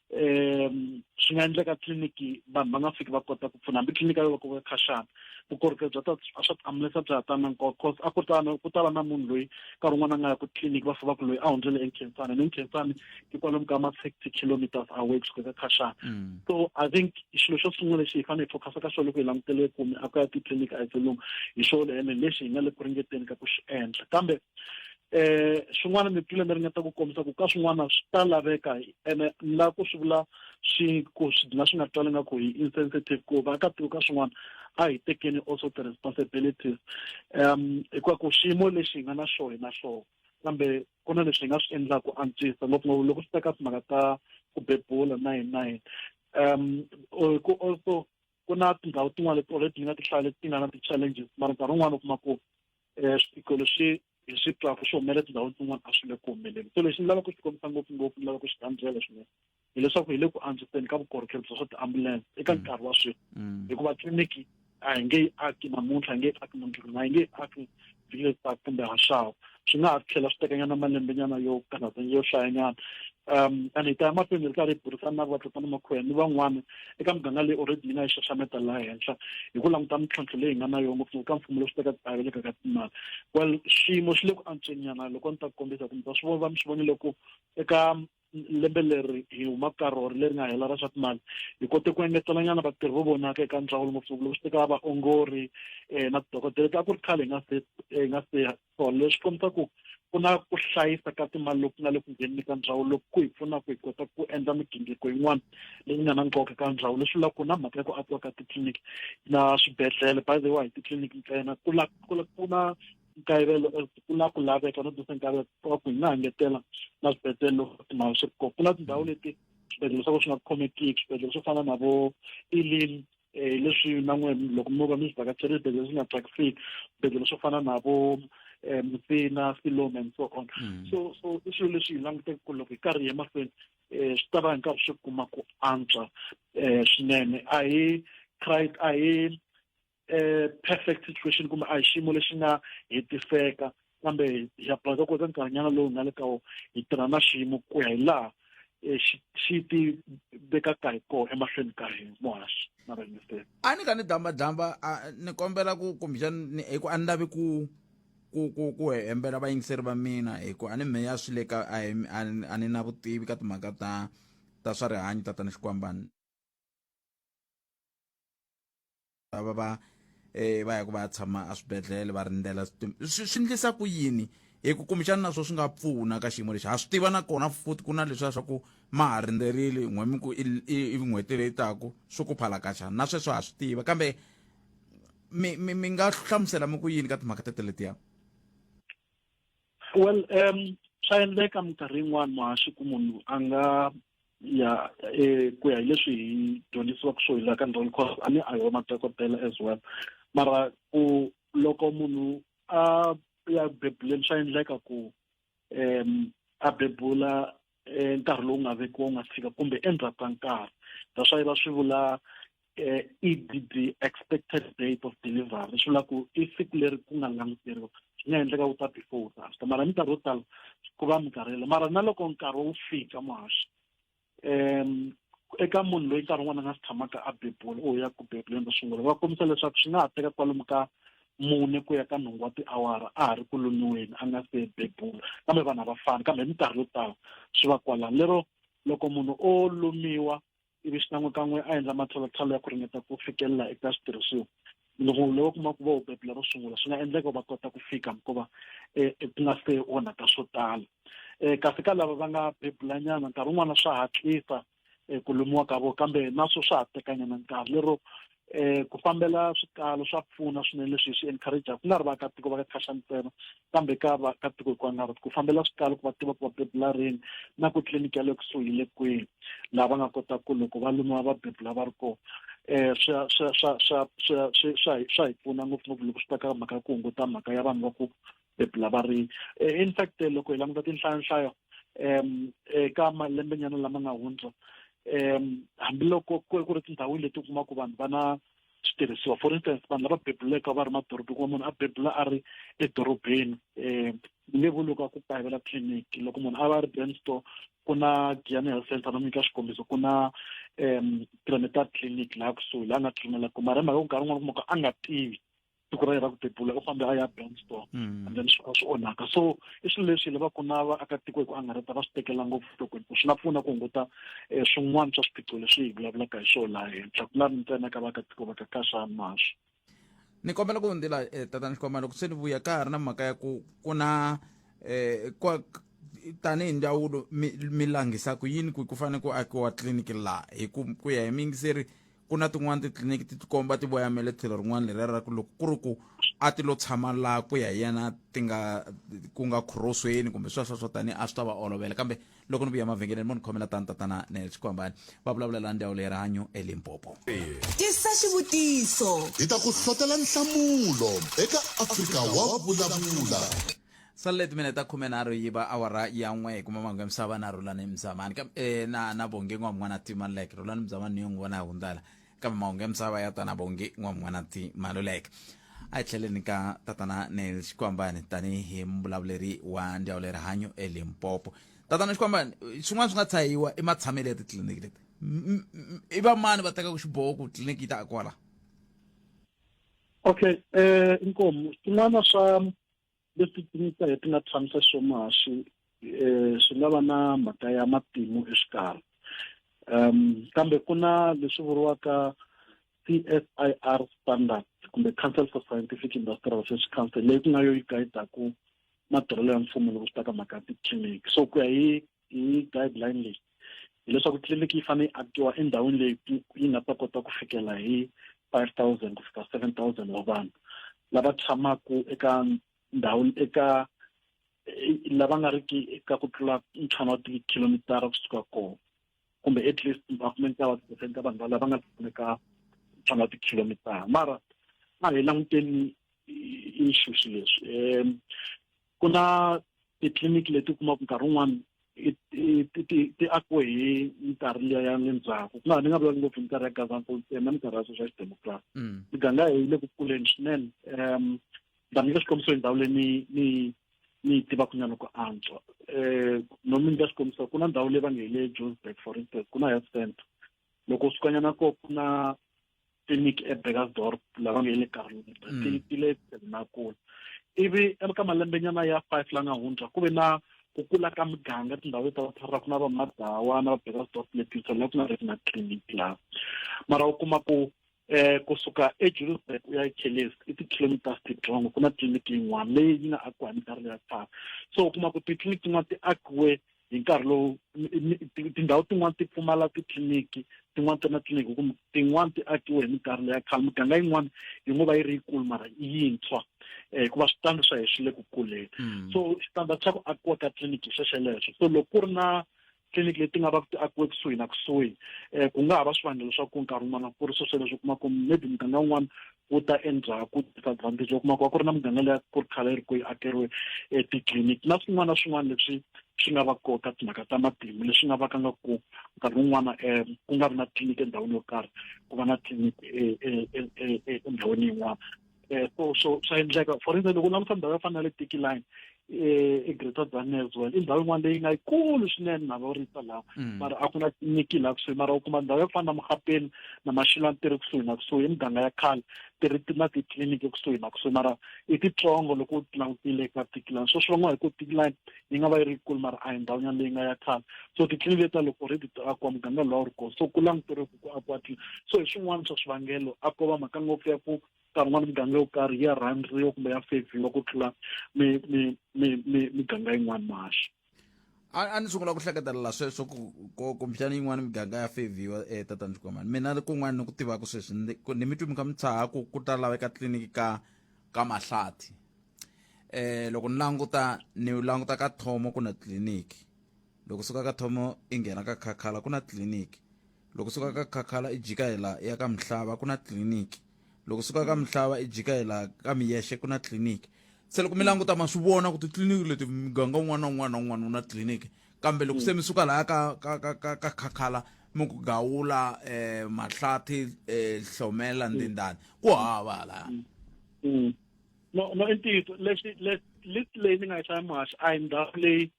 swi nga endleka tliliniki vanhu va nga fiki va kota ku pfuna, hambi tliliniki yo va ku Khashana, vukorhokeri bya ta swa tiambulense bya ha ta na nkoka, cause a ku ta ku ta va na munhu loyi nkarhi wun'wana a nga ya ku tliliniki, va fika va ku loyi a hundzele eNkhensani, ni Nkhensani i kwalomu ka ma 60 kilometers away kusuka ka Khashana. So I think xilo xo sungula lexi hi fanele hi focusa ka xona loko hi langutele ku miako ya titliliniki a yi tselungu hi xona, ene lexi hi nga le ku ringeteni ka ku xi endla. Kambe swin'wana mi twile mi ringeta ku kombisa ku ka swin'wana swi ta laveka, ene ni lava ku swi vula swi ku swi dlina swi nga twali nga ku hi insensitive, ku vaakatiko ka swin'wana a hi tekeni also ti-responsibilities, hikuva ku xiyimo lexi hi nga na xona hi na xona, kambe ku na leswi hi nga swi endlaka ku antswisa, ngopfungopfu loko swi ta ka timhaka ta ku bebula na yini na yini. Ku also ku na tindhawu tin'wana leti already ni nga ti hlaya leti ti nga na ti-challenges, mara nkarhi wun'wani u kuma ku swiphiqo leswi hi swi twaka swi humelela tindhawini tin'wana a swi le ku humeleni. So lexi ni lava ku xi kombisa ngopfungopfu, ni lava ku xi kandziyela swinene, hileswaku hi le ku antswiseni ka vukorhokeri bya swa tiambulense eka nkarhi wa sweswi, hikuva tliliniki a hi nge yi aki namuntlha, hi nge yi aki mundzuku, a hi nge yi aki vhiki leri taka kumbe haxawa. Swi nga ha tlhela swi tekanyana malembenyana yo karhata yo hlayanyana. And hi ta ya mahlweni hi ri karhi hi burisana na vatatana Makhuya ni van'wana eka muganga leyi already yi nga yi xaxameta laha henhla hi ku languta mintlhontlho leyi hi nga na yona ngopfungopfu ka mfumo leswi teka aveleka ka timali. Well, xiyimo xi le ku antswenyana loko ni ta ku kombisa ku mi ta swi vona mi swi vonile ku eka lembe leri hi humaka ka rona leri nga hela ra swa timali hi kote ku engetelanyana vatirhi vo vonaka eka ndzawulo ngopfungopfu loko swi teka vaongori na tidokodela a ku ri khale hi nga se thola. Leswi kombisa ku ku na ku hlayisa ka timali loku nga le ku ngheneni ka ndzawulo loku ku hi pfuna ku hi kota ku endla migingiriko yin'wana leyi nga na nkoka ka ndzawulo. Leswi vulaka ku na mhaka ya ku akiwa ka titliliniki na swibedhlele, by the way, hi titliliniki ntsena, ku la ku ku na nkayivelo, ku na ku laveka no disa nkayivelo wa ku hi nga engetela na swibedhlele loko timali swi ri kona. Ku na tindhawu leti swibedhlele swa ku swi nga khomekiki, swibedhlele swo fana na vo Elim, leswi na n'we loko mo va mi swi vhakachela swibedhlele swi nga tsakisiki, swibedhlele swo fana na vo Musina, Siloam and so on. So i swilo leswi hi languteke ku loko hi karhi hi ya mahlweni swi ta va hi nkarhi swi kuma ku antswa swinene. A hi a hi perfect situation kumbe a hi xiyimo lexi nga hetiseka, kambe hi ya boheka ku eka nkarhinyana lowu hi nga le ka wona hi tirha na xiyimo ku ya hi laha xi ti vekaka hi kona emahlweni ka hina, muhaxi na vayingiseri. A ni ka ni dambadamba, ni kombela ku kumbexani hi ku a ni lavi ku hembela vayingiseri va mina, hi ku a ni mheya swi le ka a ni na vutivi ka timhaka ta swa rihanyo, tatana Xikwambani. Va ya ku va ya tshama eswibedhlele va rindzela swi endlisa ku yini, hi ku kumbexana na swo swi nga pfuna ka xiyimo lexi ha swi tiva. Nakona futhi ku na leswiya swa ku ma ha rindzerile n'we mi ku i n'hweti leyi taku swi ku phalakaxa, na sweswo ha swi tiva, kambe mi nga hlamusela mi ku yini ka timhaka tete letiya? Well, swa endleka minkarhi yin'wani, muhaxi, ku munhu a nga ya ku ya hi leswi hi dyondzisiwaka swo hi la ka ndzawulo, cause a ni a hi wa madokodela as well, mara ku loko munhu a ya bebuleni swa endleka ku a bebula nkarhi lowu nga vekiwa wu nga fika kumbe endzhaku ka nkarhi. That's why va swi vula EDD, expected date of delivery. Leswi vula ku i siku leri ku nga languteriwa, swi nga endleka wu ta before wu ta after, mara minkarhi yo tala ku va minkarhi yeleyo. Mara na loko nkarhi wu fika, muhaxi, eka munhu loyi nkarhi wun'wana a nga si tshamaka a bebula o ya ku bebuleni ro sungula, va kombisa leswaku swi nga ha teka kwalomu ka 4 ku ya ka 8 wa tiawara a ha ri ku lumiweni a nga se bebula, kambe vanhu a va fani, kambe hi minkarhi yo tala swi va kwalano lero loko munhu o lumiwa ivi xikan'wekan'we a endla matshalatshala ya ku ringeta ku fikelela eka switirhisiwa, loko loko kuma ku va u bebula ro sungula, swi nga endleka va kota ku fika hikuva ku nga se onhaka swo tala. Kasi ka lava va nga bebulanyana, nkarhi wun'wana swa hatlisa ku lumiwa ka vona, kambe na swo swa ha tekanyana nkarhi lero ku fambela swikalo swa pfuna swinene. Leswi hi swi encourage ku nga ri vaakatiko va ka Khashani ntsena, kambe ka vaakatiko hi ku angarheta ku fambela swikalo, ku va tiva ku va bebula rini na ku tliliniki ya le kusuhi yi le kwihi laha va nga kota ku loko va lumiwa va bebula va ri kona. Swa hi pfuna ngopfungopfu loko swi ta ka mhaka ya ku hunguta mhaka ya vanhu va ku bebula va ri. In fact, loko hi languta tinhlayonhlayo eka malembenyana lama nga hundza, hambiloko ku ri tindhawini leti u kumaka ku vanhu va na switirhisiwa, for instance, vanhu lava bebuleka va ri madorobeni, kuma munhu a bebula a ri edorobeni, ni nge vuli ka ku kayivela tliliniki. Loko munhu a va a ri Benstore, ku na Giyani Health Center, no nyika xikombiso, ku na prenatal clinic laha kusuhi laha a nga tlilinela. Mara hi mhaka ku nkarhi wun'wana kuma ku a nga tivi siku ra yena ra ku bebula, u fambe a ya Benstore and then swi swi onhaka. So i swilo leswi hi lavaka na vaakatiko hi ku angarheta va swi tekela ngopfu nhlokweni, ku swi nga pfuna ku hunguta swin'wana swa swiphiqo leswi hi vulavulaka hi swona laha henhla, ku nga ri ntsena ka vaakatiko va ka Khashani, Maswi. Ni kombela ku hundzela, tatana Xikwama, loko se ni vuya ka ha ri na mhaka ya ku na kwa tanihi ndzawulo mi langhisa ku yini ku fanele ku akiwa tliliniki laha, hi ku ya hi miyingiseri ku na tin'wani titliliniki ti tikomba ti voyamele tlhelo rin'wana leriya ra ku loko ku ri ku a ti lo tshama laha ku ya hi yena ti nga ku nga khorosweni kumbe sweswo swo tani a swi ta va olovela. Kambe loko ni vuya mavhengeleni mo ni khomela tani, tatana Nel Xikwambani va vulavulela ndzawulo ya rihanyo eLimpopo. Tisa xivutiso. Hi ta ku hlotela nhlamulo eka Afrika wa Vulavula. Salele timinete ta 13 yi va awara ya 1, hi kuma mahungu ya misava na Rhulani Mzamani na Bongi N'wam'wana Timaluleke. Rhulani Mzamani ni yo n'wi vona hundzala, kambe mahungu ya misava ya ta na Bongi N'wam'wana Timaluleke. A hi tlheleni ka tatana Nel Xikwambani tanihi muvulavuleri wa ndzawulo ya rihanyo eLimpopo. Tatana Xikwambani, swin'wana swi nga tshahiwa i matshamelo ya titliliniki leti. I va mani va tekaka xiboho ku tliliniki yi ta akiwa laha? Okay, inkomu swin'wana swa leswi titliliniki ta hina ti nga tshamisa xiswona muhaxi swi nga va na mhaka ya matimu exikarhi. Kambe ku na leswi vuriwaka CSIR standard kumbe Council for Scientific Industrial Research Council, leyi ku nga yo yi guidaku matirhelo ya mfumo loko swi ta ka mhaka ya titliliniki. So ku ya hi guideline leyi, hileswaku tliliniki yi fanele yi akiwa endhawini leyi yi nga ta kota ku fikela hi 5,000 ku fika 7,000 wa vanhu lava tshamaka eka ndhawu eka lava nga riki eka ku tlula ntlhanu wa tikhilomitara kusuka kona, kumbe at least makume nkaye wa ti-percent ta vanhu lava nga eka ntlhanu wa tikhilomitara. Mara a hi languteni issue swilo leswi. Ku na titliliniki leti u kumaka nkarhi wun'wani ti akiwe hi minkarhi liya ya le ndzhaku, ku nga ni nga vulavuli ngopfu hi minkarhi ya Gazankulu ntsena, minkarhi ya sweswi ya xidemokirasi. Miganga yi le ku kuleni swinene. Ni ta nyika xikombiso hi ndhawu leyi ni yi tivaka nyana ku antswa. No mi nyika xikombiso, ku na ndhawu leyi va nge hi le Johannesburg, for instance, ku na health center. Loko u sukanyana ko ku na clinic eBurgersdorp, lava nge le Karlota, ti le na kule. Ivi eka malembenyana ya 5 la nga hundza, ku ve na ku kula ka miganga, tindhawu leti va ku na va Madawa na va Burgersdorp leti la ku nga riki na clinic laha. Mara u kuma ku kusuka eJohannesburg u ya eKelesi i ti-kilometers titsongo, ku na tliliniki yin'wana leyi yi nga akiwa hi minkarhi ya khale. So u kuma ku titliliniki tin'wana ti akiwe hi nkarhi lowu, tindhawu tin'wana ti pfumala titliliniki, tin'wana ti na tliliniki, kumbe tin'wana ti akiwe hi minkarhi leya khale. Miganga yin'wana yi ngo va yi ri yikulu mara i yintshwa, hikuva switandi swa hina swi le ku kuleni. So xitandati xa ku akiwa ka tliliniki hi xexelexo. So loko ku ri na tliliniki leti nga va ti akiwe kusuhi na kusuhi, ku nga ha va swivangelo swa ku nkarhi wun'wana ku ri swesweleswo, kuma ku maybe muganga wun'wana wu ta endzhaku, disadvantage u kuma ku va ku ri na muganga leyi ku ri khale yi ri ku yi akeriwe titliliniki na swin'wana na swin'wana leswi swi nga va kona ka timhaka ta matimu, leswi nga va ka nga ku nkarhi wun'wana ku nga vi na tliliniki endhawini yo karhi, ku va na tliliniki endhawini yin'wana. So swa endleka. For instance, loko u languta ndhawu yo fana na le Tiki Line eGreater Tzaneen as well, i ndhawu yin'wana leyi nga yikulu swinene na va rita laha, mara a ku na tliliniki laha kusuhi. Mara u kuma ndhawu yo fana na Mugapeni na Mashiloane ti ri kusuhi na kusuhi, i miganga ya khale, ti ri na titliliniki kusuhi na kusuhi, mara i titsongo loko u ti langutile eka Tiki Line. So swi vangiwa hi ku Tiki Line yi nga va yi ri yikulu, mara a hi ndhawunyana leyi nga ya khale. So titliliniki leti loko already ti akiwa muganga lowu ri kona, so ku languteriwe ku akiwa tliliniki. So hi swin'wana swa swivangelo, a ko va mhaka ngopfu ya ku nkarhi wun'wana miganga yo karhi ya rhandziwa kumbe ya fevhiwa ku tlula miganga yin'wana muhaxi. A ni sungula ku hleketelela sweswo ku kumbexana yin'wana miganga ya fevhiwa, tatana Xikwamani. Mina kun'wana ni ku tivaka sweswi, ni mi twi mi kha mi tshaha ku ku ta laveka tliliniki ka Mahlathi. Loko ni languta, ni languta ka Thomo ku na tliliniki, loko suka ka Thomo i nghena ka Khakhala ku na tliliniki, loko suka ka Khakhala i jika hi la ya ka Mhlava ku na tliliniki, loko suka ka Mhlava i jika hi la ka Miyexe ku na tliliniki. Se loko mi languta ma swi vona ku titliliniki leti muganga wun'wana na wun'wana na wun'wana wu na tliliniki, kambe loko se mi suka laya ka Khakhala mi ku Gawula, Mahlathi, Hlomela, Ndindani, ku hava laya. No, i ntiyiso leswi list leyi ni nga yi hlaya muhaxi, a hi ndhawu leyi,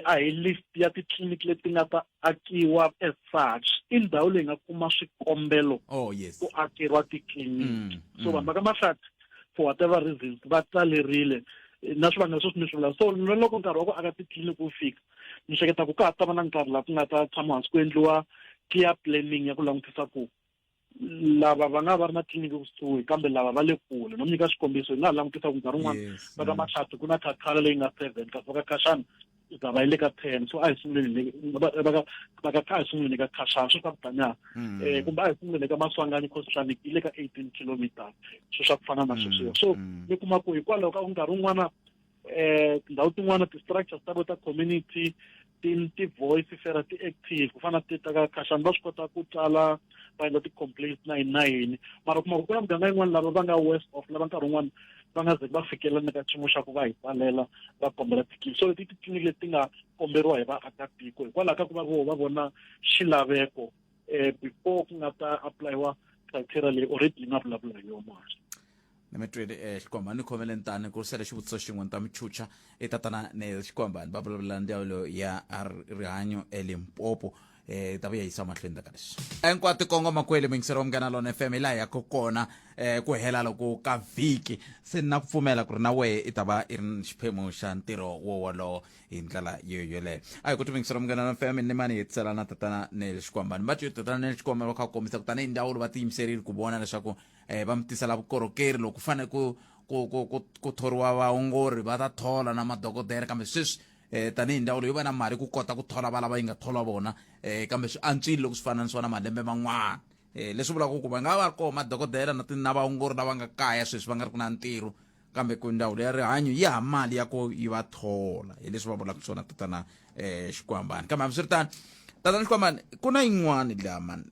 a hi list ya titliliniki leti nga ta akiwa as such, i ndhawu leyi nga kuma swikombelo Oh, yes. ku akeriwa titliliniki. So vanhu va ka Mahlathi, for whatever reasons, va tsalerile na swivangelo sweswi mi swi vula. So na loko nkarhi wa ku aka titliliniki wu fika, ni hleketa ku ka ha ta va na nkarhi laha ku nga ta tshama hansi ku endliwa clear planning ya ku langutisa ku lava va nga va ri na tliliniki kusuhi kambe lava va le kule. No mi nyika xikombiso, hi nga ha langutisa ku nkarhi wun'wana va ka Mahlathi ku na Khakhala leyi nga 7, kasi va ka Khashana za va yi le ka 10, so a hi sunguleni va ka a hi sunguleni ka Khashana, swo swa ku taniya, kumbe a hi sunguleni ka Maswanganyi cause Hlaniki yi le ka 18 kilometers, swo swa ku fana na sweswiya. So mi kuma ku hikwalaho ka ku nkarhi wun'wana tindhawu tin'wana ti-structures ta vo ta community ti voice fera ti active, ku fana ti ta ka Khashana, va swi kota ku tsala va endla ti-complaints na yini na yini, mara kuma ku ku na miganga yin'wana lava va nga worse off, lava nkarhi wun'wana va nga zeki va fikelela na ka xiyimo xa ku va hi tsalela va kombela titliliniki. So leti titliliniki leti nga komberiwa hi vaakatiko hikwalaho ka ku va vo va vona xilaveko before ku nga ta applyiwa criteria leyi already yi nga vulavula hi yona. Ni mi twile Xikwambani, ni khomeleni tani ku sele xivutiso xin'we ni ta mi chucha. I tatana Neil Xikwambani va vulavula ndzawulo ya rihanyo eLimpopo. Ta vuya yisa mahlweni ka leswi hinkwato kongoma kwele muyingiseri wa Munghana Lona FM hi laha yaka kona ku hela loko ka vhiki. Se ni na ku pfumela ku ri na wehe i ta va i ri ni xiphemu xa ntirho wo wolowo hi ndlela yo yoleyo. A hi ku timuyingiseri wa Munghana Lona FM ni mani hetisela na tatana Neil Xikwambani. Va twi tatana Neil Xikwambani va kha va kombisa ku tanihi ndzawulo va tiyimiserile ku vona leswaku va mi tisela vukorhokeri. Loko ku fanele ku ku ku ku ku thoriwa vaongori, va ta thola na madokodela, kambe sweswi tanihi ndzawulo yi va na mali ku kota ku thola va lava yi nga thola vona, kambe swi antswile loko swi fananisiwa na malembe man'wana, leswi vulaka ku va nga va ri kona madokodela na na vaongori lava nga kaya sweswi va nga ri ku na ntirho, kambe ku ndzawulo ya rihanyo yi ha mali ya ku yi va thola, hi leswi va vulaka swona tatana Xikwambani. Kambe hambiswiritano tatana Xikwambani, ku na yin'wani laha mani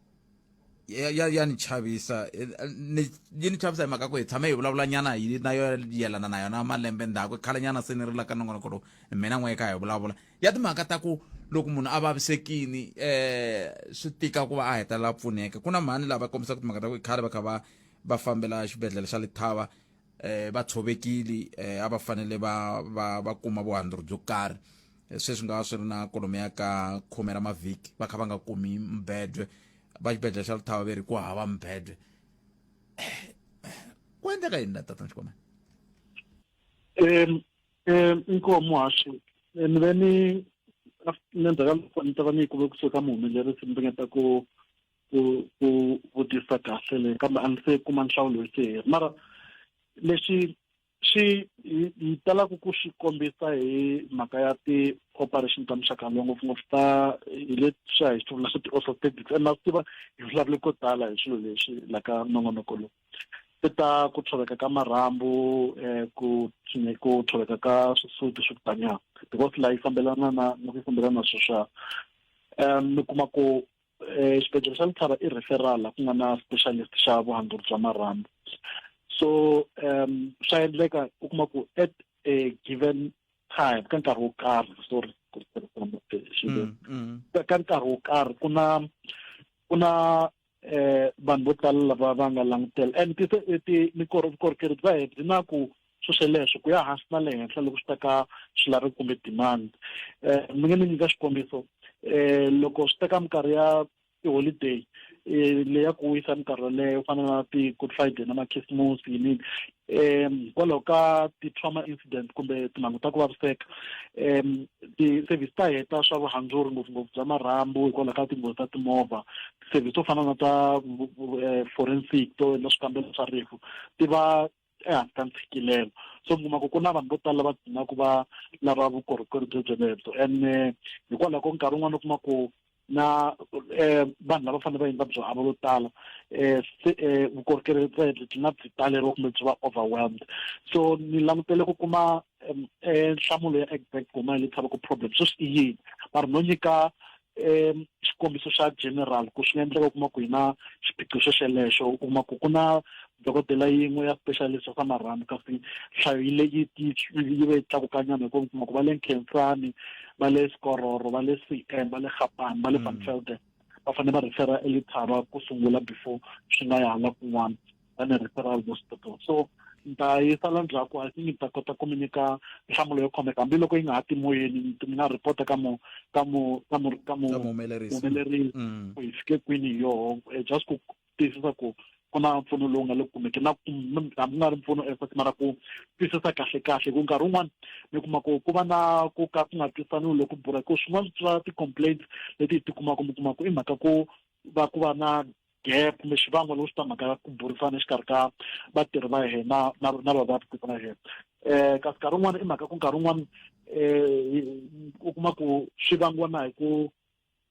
ya ni chavisa, ni yi ni chavisa hi mhaka ku hi tshame hi vulavula nyana hi na yo yelana na yona malembe ndzhaku khale nyana, se ni ri la ka nongonoko lowu mina n'we kha hi vulavula ya timhaka ta ku loko munhu a vavisekini swi tika ku va a hetelela pfuneka. Ku na mhani lava kombisaka timhaka ta ku khale va kha va fambela xibedhlele xa Lethaba, va tshovekile, a va fanele va kuma vuhandzuri byo karhi. Sweswi nga va swi ri na kolomo ya ka 10 ra mavhiki va kha va nga kumi mbedwe. Va xibedhlele xa Lethaba ve ri ku hava mbedwe. Ku endleka yini la, tatana Xikwembe? Inkomu muhaxi, ni ve ni endzhaku ka loko ni ta va ni yi kume kusuka muhumelerisi, ni ringeta ku vutisa kahle leyi, kambe a ni se kuma nhlawulo hi se mara lexi xi hi talaka ku xi kombisa hi mhaka ya ti-operation ta muxaka lowu, ngopfungopfu ta hi leswi hi swi vulaka ti-orthopedics, and na swi tiva hi vulavule ko tala hi swilo leswi la ka nongonoko lowu, ti ta ku tshoveka ka marhambu, ku tshoveka ka swisuti swi ku taniya, because la yi fambelana na ku fambelana na sweswiya. Mi kuma ku xibedhlele xa Lethaba i referral ku nga na specialist xa vuhandzuri bya marhambu, so swa endleka u kuma ku at a given time, ka nkarhi wo karhi, sorry ku tirhisa, ka nkarhi wo karhi ku na vanhu vo tala lava va nga langutela, and ti ti vukorhokeri bya hina byi na ku swesweleswo ku ya hansi na le henhla loko swi ta ka swilaveko kumbe demand. Mi nge ni nyika xikombiso, loko swi teka minkarhi ya tiholiday leya ku wisa minkarhi yoleyo fana na ti-Good Friday na makhisimusi yinini, hikwalaho ka ti-trauma incident kumbe timhangu ta ku vaviseka, ti-service ta heta swa vuhandzuri ngopfungopfu bya marhambu hikwalaho ka tinghozi ta timovha, ti-service to fana na ta forensic to endla swikambelo swa rifu ti va ehansi ka ntshikelelo. So mi kuma ku ku na vanhu vo tala va dzinaka va lava vukorhokeri byo byelebyo, and hikwalaho ko nkarhi wun'wani u kuma ku na vanhu lava fanele va endla byo hava vo tala, se vukorhokeri byi na byi taleriwa kumbe byi va overwhelmed. So ni langutele ku kuma nhlamulo ya exact ku huma hi le ku problem sweswi i yini, mara no nyika xikombiso xa general ku swi nga endleka u kuma ku hi na xiphiqo xo xelexo, u kuma ku ku na dokodela yin'we ya specialist swa marhambu, kasi nhlayo yi le yi yi ve yi tlakukanyana, hikuva u kuma ku va le Nkhensani, va le Skororo, va le CM, va le Gapane, va le Van Velden, va fanele va refera eLethaba ku sungula before swi nga ya hala kun'wana va ni referral hospital. So ni ta yisa la ndzhaku, I think ni ta kota ku mi nyika nhlamulo yo khomeka, hambiloko yi nga ha ti moyeni, mi nga report ka mu muhumelerisi ku hi fike kwini hi yoho, just ku tiyisisa ku ku na mpfuno lowu nga le kumeki na hambi ku nga ri mpfuno effort, mara ku twisisa kahle kahle, ku nkarhi wun'wani mi kuma ku ku va na ku ka ku nga twisaniwi loko bura, ku swin'wana swa ti-complaints leti hi ti kumaka, mi kuma ku i mhaka ku va ku va na gap kumbe xivango loko swi ta mhaka ku burisana exikarhi ka vatirhi va hina na vavabyi va hina. Kasi nkarhi wun'wani i mhaka ku nkarhi wun'wani u kuma ku swi vangiwa na hi ku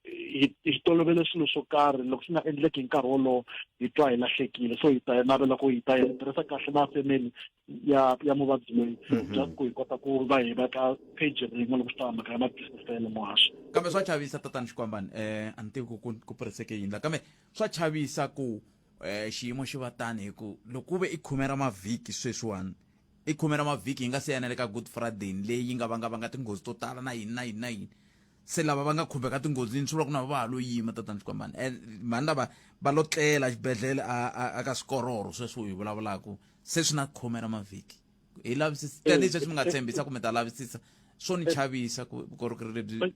hi tolovele swilo swo karhi, loko swi nga endleki hi nkarhi wolowo hi twa hi lahlekile. So hi ta navela ku hi ta hi tirhisa kahle na family ya muvabyi loyi, just ku hi kota ku va hi va ka page rin'we loko swi ta mhaka ya matwisiselo, muhaxi. Kambe swa chavisa, tatana Xikwambani, a ni tivi ku puriseke yini la, kambe swa chavisa ku xiyimo xi va tani, hi ku loko ku ve i 10 ra mavhiki sweswiwani, i 10 ra mavhiki hi nga se yana le ka Good Friday leyi yi nga vanga tinghozi to tala na yini na yini na yini, se lava va nga khumbeka tinghozini swi vula ku na va ha lo yima, tatana Xikwambani, and mhani lava va lo tlela xibedhlele a ka swikororo sweswi hi vulavulaka. Se swi na khume ra mavhiki hi lavisisa tanihi sweswi mi nga tshembisa ku mi ta lavisisa, swo ni chavisa ku vukorhokeri lebyi.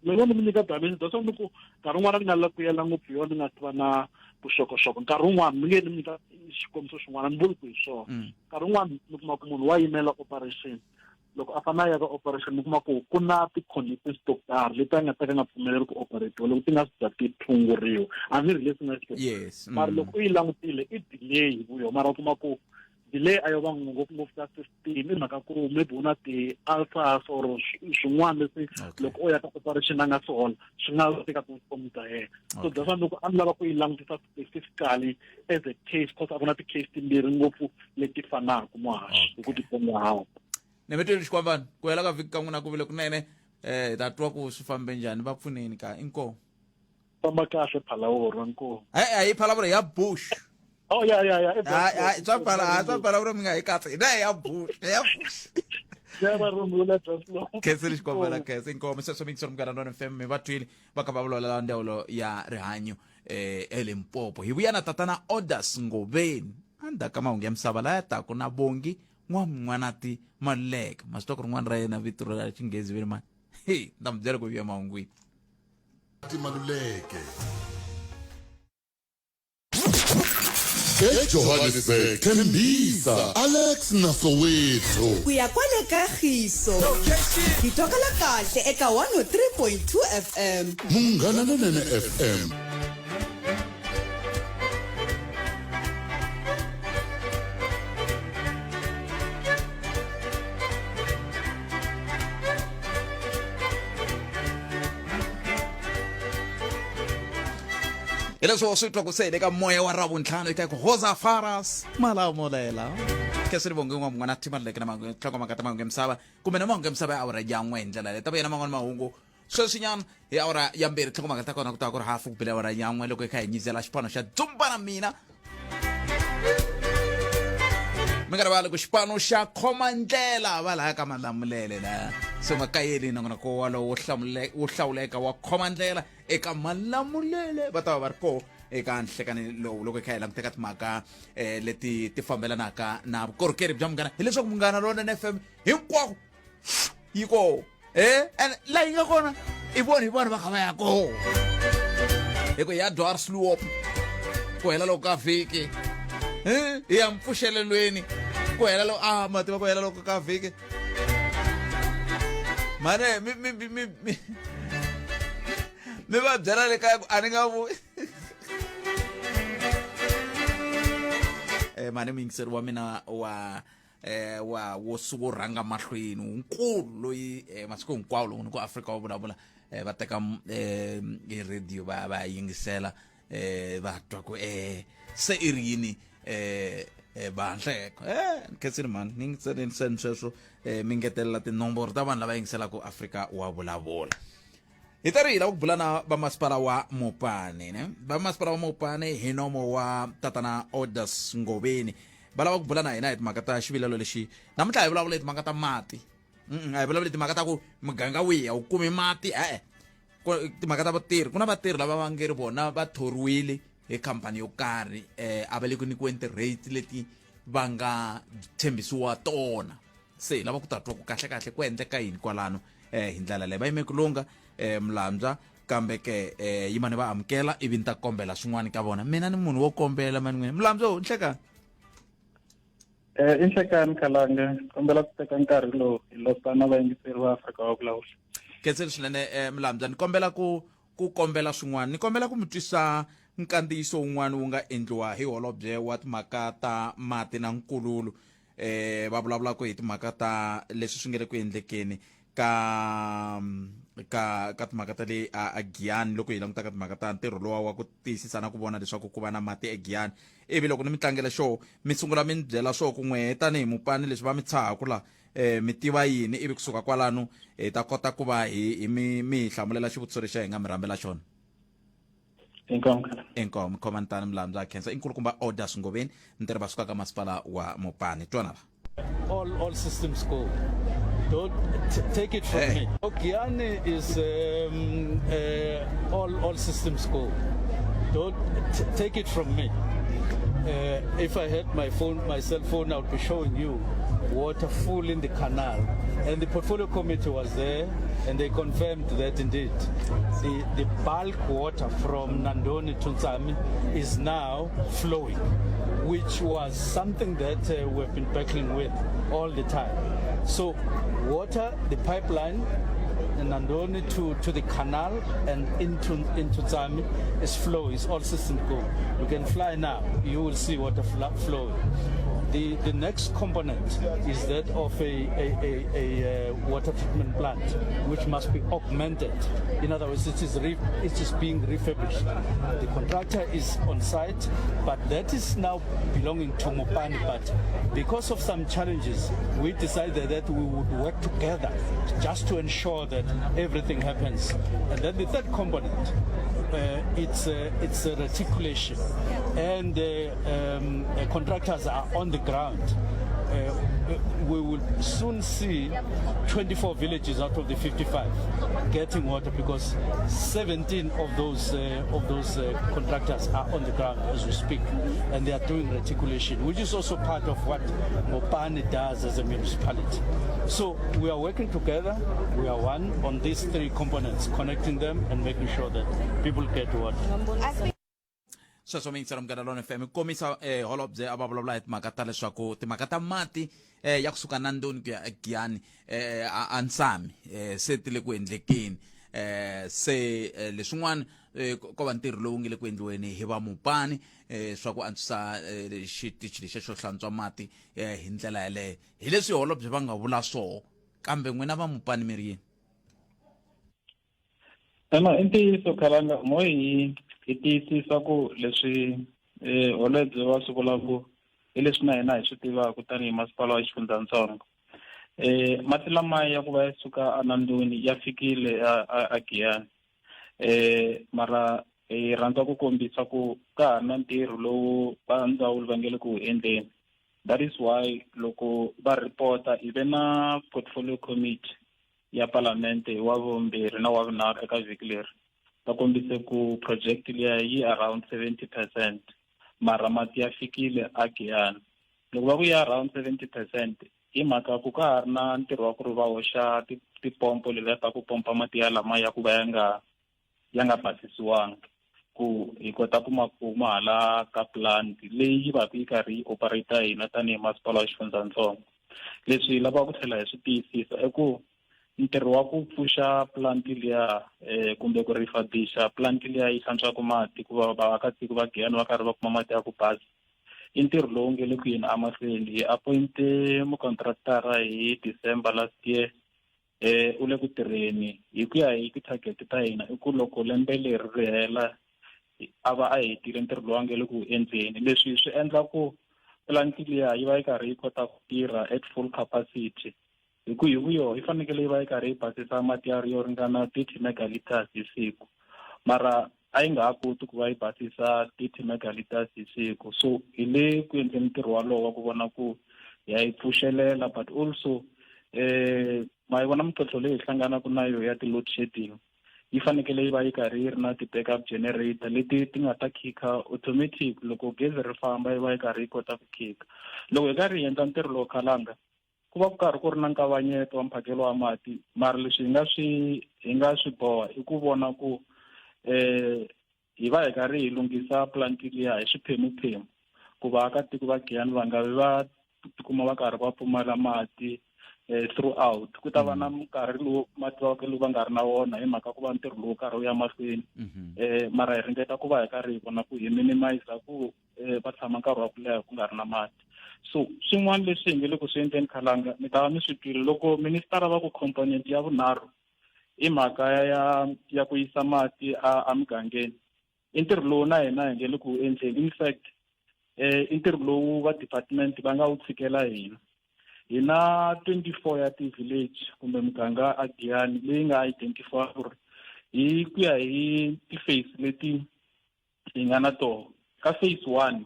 Mina ni mi nyika damage, that's why ni ku nkarhi wun'wana ni nga la ku yela ngopfu yona, ni nga tiva na vuxokoxoko. Nkarhi wun'wana ni nge ni mi nyika xikombiso xin'wana, ni vuli ku hi swona. Nkarhi wun'wana ni kuma ku munhu wa yimela operation, loko a fanele a ya ka operation, mi kuma ku ku na ti-conditions to karhi leti a nga ta ka nga pfumeleri ku operatiwa loko ti nga si za ti tshunguriwa. A ni ri leswi nga xiswona. Mara loko u yi langutile i delay hi vuyo, mara u kuma ku delay a yo va ngopfungopfu ka system, i mhaka ku maybe u na ti-ulcers or swin'wana leswi loko u ya ka operation a nga swi hola, swi nga teka vutomi bya yena. So that's why loko a ni lava ku yi langutisa specifically as a case, cause a ku na ti-case timbirhi ngopfu leti fanaka, muhaxi, hi ku titsongahata. Ni mi twile xikwambani, ku hela ka vhiki ka n'wina ku vile kunene. Hi ta twa ku swi fambe njhani. Va pfuneni ka inkomu. Famba kahle, phalawurwa, nkomu. E hi phalavuro ya Bush. Oh, ya ya ya. Hayi, swa phala, hayi, swa phalavuro mi nga hi katsi hina ya Bush, ya Bush. Ya va rungula bya. Khensile xikwambana, khensa, inkomu. Sweswo mingiselo Munghana Lona FM, mi va twile va kha va vulavula ndzawulo ya rihanyo eLimpopo. Hi vuya na tatana Orders Ngoveni endzhaku ka mahungu ya misava laya taku na Bongi N'wamun'wanati Maluleke. Ma swi twa ku rin'wana ra yena vito ra xinghezi veri mani? He ni ta mi byela ku vuya mahungwini. Maluleke eJohannesburg, Tembisa, Alex na Soweto. Ku ya kwale ka Giso hi twakala kahle eka 103.2 FM. Munghana Lonene FM. Hi leswo swi twa ku se hi le ka moya wa Ravuntlhanu eka ku hoza faras Malamulela ke swi ri vonge n'wa mun'wana thimaleke na nhlokomhaka ta mahungu ya misava kumbe na mahungu ya misava ya awara ya n'we hi ndlela leyi ta vuya na man'wana mahungu sweswinyana hi awara ya mbirhi. Nhlokomhaka ta kona ku ta ku ri hafu ku bile awara ya n'we, loko hi kha hi nyizela xipano xa Dzumba na mina. Mi nga rivali ku xipano xa khoma ndlela va laya ka Malamulele la, se u nga kayeli nongonoko walowo wo hlawuleka wa khoma ndlela eka Malamulele. Va ta va va ri koho eka nhlekani lowu loko hi kha hi languteka timhaka leti ti fambelanaka na vukorhokeri bya Munghana, hileswaku Munghana Lonene FM hinkwako yi koho and laha yi nga kona i vona, hi vona va kha va ya koho hi ku ya Dwarsloop ku hela loko ka vhiki, hi ya mpfuxelelweni ku hela loko a ma tiva ku hela loko ka vhiki. Mane mi mi mi mi mi mi va byela le kaya ku a ni nga vu mane muyingiseri wa mina wa wa wo wo rhanga mahlweni wunkulu loyi masiku hinkwawo loko ni ku Afrika wa vulavula, va teka i radio va va yingisela, va twa ku se i ri yini vanhleko. Khensini mhani, ni yingiseleni seni sweswo, mi ngetelela tinomboro ta vanhu lava yingiselaka Afrika wa vulavula. Hi ta ri hi lava ku bula na vamasipala wa Mopane, ne vamasipala wa Mopane hi nomo wa tatana Orders Ngoveni, va lava ku bula na hina hi timhaka ta xivilelo lexi. Namuntlha hi vulavula hi timhaka ta mati. A hi vulavuli timhaka ta ku muganga wihi a wu kumi mati, e-e. Timhaka ta vatirhi, ku na vatirhi lava va nge ri vona va thoriwile hi khampani yo karhi, a va le ku nyikiweni ti-rate leti va nga tshembisiwa tona. Se hi lava ku ta twa ku kahle kahle ku endleka yini kwalano. Hi ndlela leyi va yime ku lunga, mulambya kambe ke yimani va amukela, ivi ni ta kombela swin'wana ka vona. Mina ni munhu wo kombela mani n'wina. Mulambyo, nhlekani. I nhlekani Khalanga, kombela ku teka nkarhi lowu hi losa na vayingiseri va Afrika wa vulavula. Khensile swinene, mulambya. Ni kombela ku kombela swin'wana, ni kombela ku mi twisa nkandziyiso wun'wana wu nga endliwa hi holobye wa timhaka ta mati na nkululo, va vulavulaka hi timhaka ta leswi swi nge le ku endlekeni ka timhaka ta le a Giyani, loko hi languta ka timhaka ta ntirho lowa wa ku tiyisisa na ku vona leswaku ku va na mati eGiyani. Ivi loko ni mi tlangela xo mi sungula mi ni byela swo ku n'wehe tanihi mupani leswi va mi tshahaku la, mi tiva yini, ivi kusuka kwalano hi ta kota ku va hi mi hi hlamulela xivutiso lexi hi nga mi rhambela xona. Inkomu. Inkomu, khomani tani Mulambya, khensa. I nkulukumba Orders Ngoveni, ntirho va suka ka masipala wa Mopani. Twana la. All systems go. Don't take it from Hey. me. Ogiani is all systems go. Don't take it from me. If I had my phone, my cell phone, I would be showing you water full in the canal. And the portfolio committee was there, and they confirmed that indeed the bulk water from Nandoni to Ntsami is now flowing, which was something that we've been battling with all the time. So water, the pipeline, Nandoni to the canal and into Tsami is flowing. It's all system go. You can fly now. You will see water flowing. The next component is that of a water treatment plant, which must be augmented. In other words, it is being refurbished. The contractor is on site, but that is now belonging to Mopani. But because of some challenges, we decided that we would work together just to ensure that everything happens. And then the third component, it's a reticulation, and contractors are on the ground. We will soon see 24 villages out of the 55 getting water, because 17 of those contractors are on the ground as we speak, and they are doing reticulation, which is also part of what Mopani does as a municipality. So we are working together. We are one on these three components, connecting them and making sure that people get water. Sweswo miyingisela Munghana Lona FM komisa holobye a va vulavula hi timhaka ta leswaku timhaka ta mati ya kusuka Nandoni ku ya eGiyani a Nsami se ti le ku endlekeni, se leswin'wana ko va ntirho lowu nge le ku endliweni hi va Mopani swa ku antswisa xitichi lexiya xo hlantswa mati hi ndlela yaleyo. Hi leswi holobye va nga vula swoho, kambe n'wina va Mopani mi ri yini? Ema, i ntiyiso Khalanga, mo hi tiyisisa ku leswi holobye va swi vulaka hi leswi na hina hi swi tivaka tanihi masipala wa xifundzatsongo. Mati lamaya ya ku va ya suka eNandoni ya fikile a Giyani. Mara hi rhandza ku kombisa ku ka ha ri na ntirho lowu va ndzawulo va nge le ku wu endleni. That is why loko va report-a hi ve na portfolio committee ya palamente hi wa vumbirhi na wa vunharhu eka vhiki leri, va kombise ku project liya yi around 70%, mara mati ya fikile a Giyani. Loko va ku ya around 70% hi mhaka ku ka ha ri na ntirho wa ku ri va hoxa tipompo letiya ta ku pompa mati ya lama ya ku va ya nga basisiwangi, ku hi kota ku ma kuma hala ka plant leyi yi va ku yi karhi yi operate hina tanihi masipala wa xifundzatsongo. Leswi hi lavaka ku tlhela hi swi tiyisisa i ku ntirho wa ku pfuxa plant liya kumbe ku refurbisha plant liya yi hlantswaka mati ku va vaakatiko va Giyani va karhi va kuma mati ya ku basa i ntirho lowu nge le ku yeni emahlweni. Hi appointe mukontraktara hi December last year, u le ku tirheni hi ku ya hi ti-target ta hina i ku loko lembe leri ri hela a va a hetile ntirho lowu a nge le ku endleni. Leswi swi endla ku plant liya yi va yi karhi yi kota ku tirha at full capacity, hi ku hi vuyo yi fanekele yi va yi karhi yi basisa mati ya yo ringana 30 megaliters hi siku, mara a yi nga ha koti ku va yi basisa 30 megaliters hi siku. So hi le ku endleni ntirho walowo wa ku vona ku ya yi pfuxelela, but also ma yi vona mintlhontlho leyi hi hlanganaka na yo ya ti-load shedding, yi fanekele yi va yi karhi yi ri na ti-backup generator leti ti nga ta khikha automatic loko gezi ri famba, yi va yi karhi yi kota ku khikha. Loko hi karhi hi endla ntirho lowu Khalanga, ku va ku karhi ku ri na nkavanyeto wa mphakelo wa mati, mara leswi hi nga swi boha i ku vona ku hi va hi karhi hi lunghisa plant liya hi swiphemuphemu ku vaakatiko va Giyani va nga vi va tikuma va karhi va pfumala mati throughout. Ku ta va na minkarhi lowu mati va lowu va nga ri na wona hi mhaka ku va ntirho lowu karhi wu ya mahlweni, mara hi ringeta ku va hi karhi hi vona ku hi minimize ku va tshama nkarhi wa ku leha ku nga ri na mati. So swin'wana leswi hi nge le ku swi endleni Khalanga, mi ta va mi swi twile loko ministara va ku component ya vunharhu i mhaka ya ku yisa mati a mugangeni. I ntirho lowu na hina hi nge le ku endleni. In fact, i ntirho lowu va department va nga wu tshikela hina. Hi na 24 ya ti-village kumbe muganga a Giyani leyi nga identify ku ri hi ku ya hi ti-phase leti hi nga na toho. Ka phase 1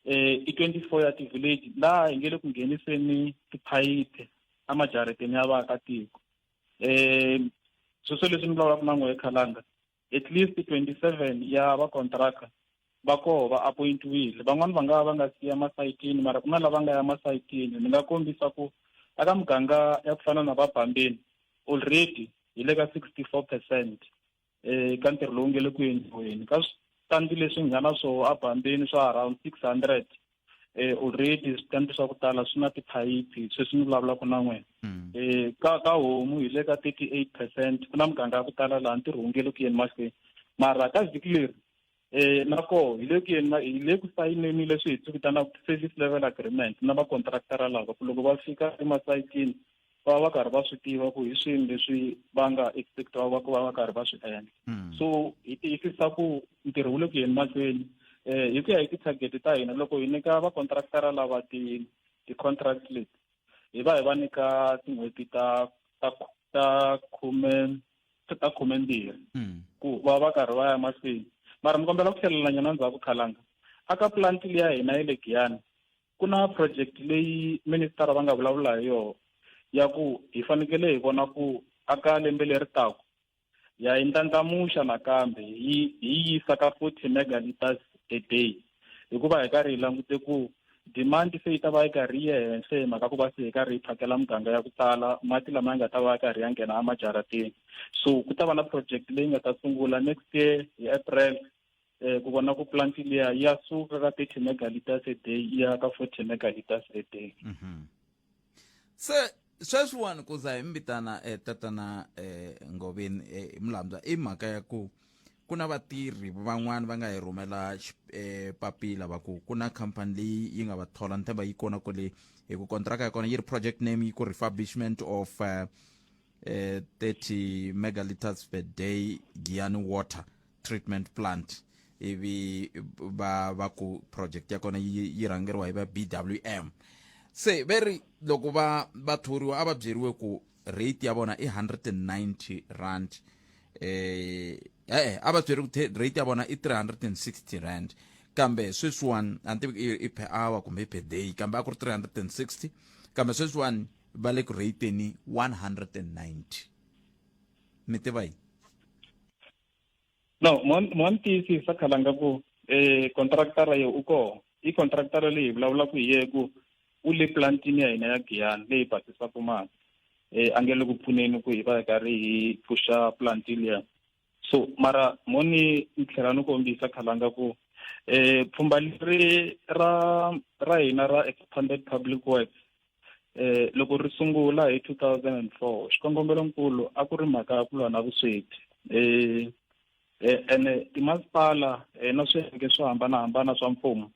i 24 ya ti-village laha hi nge le ku ngheniseni tiphayiphi emajarateni ya vaakatiko. Sweswo leswi ni vulavulaka na n'wehe Khalanga, at least 27 ya vakontraka Va koho va appoint-iwile. Van'wani va nga va va nga si ya masayitini mara ku na lava nga ya masayitini. Ni nga kombisa ku eka muganga ya ku fana na va Bambeni already hi le ka 64 percent ka ntirho lowu nge le ku endliweni. Ka switandi leswi hi nga na swoho a Bambeni swa around 600 already switandi swa ku tala swi na tiphayiphi sweswi ni vulavulaka na n'wina. Ka homu hi le ka 38 percent, ku na muganga ya ku tala laha ntirho wu nge le ku yeni mahlweni. Mara ka vhiki leri na koho hi le ku yeni hi le ku sayineni leswi hi swi vitanaka service level agreement na vakontraktara lava ku loko va fika emasayitini va va karhi va swi tiva ku hi swini leswi va nga expectiwa ku va va karhi va swi endla. So hi tiyisisa ku ntirho wu le ku yeni mahlweni hi ku ya hi ti-target ta hina loko hi nyika vakontraktara lava ti-contract leti hi va hi va nyika tin'hweti ta ta ta khume ta khumembirhi ku va va karhi va ya mahlweni. Mara ni kombela ku tlhelela nyana ndzhaku Khalanga. Aka plant liya hina ya le Giyani ku na project leyi minister va nga vulavula hi yona ya ku hi fanekele hi vona ku aka lembe leri taka ya yi ndlandlamuxa nakambe hi yisa ka 40 megaliters a day, hikuva hi karhi hi langute ku demand se yi ta va yi karhi yi ye henhla hi mhaka ku va se hi karhi hi phakela muganga ya ku tala mati lama ya nga ta va ya karhi ya nghena emajarateni. So ku ta va na project leyi nga ta sungula next year hi April ku vona ku plant liya ya suka ka 30 megaliters a day yi ya ka 40 megaliters a day. Se sweswiwani ku za hi mi vitana tatana Ngoveni Mlambya i mhaka ya ku ku na vatirhi van'wani va nga hi rhumela papila va ku ku na khampani leyi yi nga va thola, ni tshemba yi kona kwale hi ku kontraka ya kona yi ri project name yi ku refurbishment of 30 megaliters per day Giyani water treatment plant, ivi va va ku project ya kona yi rhangeriwa hi va BWM. Se ve ri loko va va thoriwa a va byeriwe ku rate ya vona i 190 rand, a va byeriwe ku rate ya vona i 360 rand, kambe sweswiwani a ni tivi i per hour kumbe i per day, kambe a ku ri 360, kambe sweswiwani va le ku rateni 190. Mi tiva yini? No, mo ni tiyisisa Khalanga ku contractor yo u koho. I contractor leyi hi vulavulaka hi yehe ku u le plantini ya hina ya Giyani leyi basisaka mati. A nge le ku pfuneni ku hi va hi karhi hi pfuxa plant liya. So mara mo ni tlhela ni kombisa Khalanga ku pfhumba leri ra hina ra Expanded Public Works loko ri sungula hi 2004 xikongomelonkulu a ku ri mhaka ya ku lwa na vusweti. Ene timasipala na swiyenge swo hambanahambana swa mfumo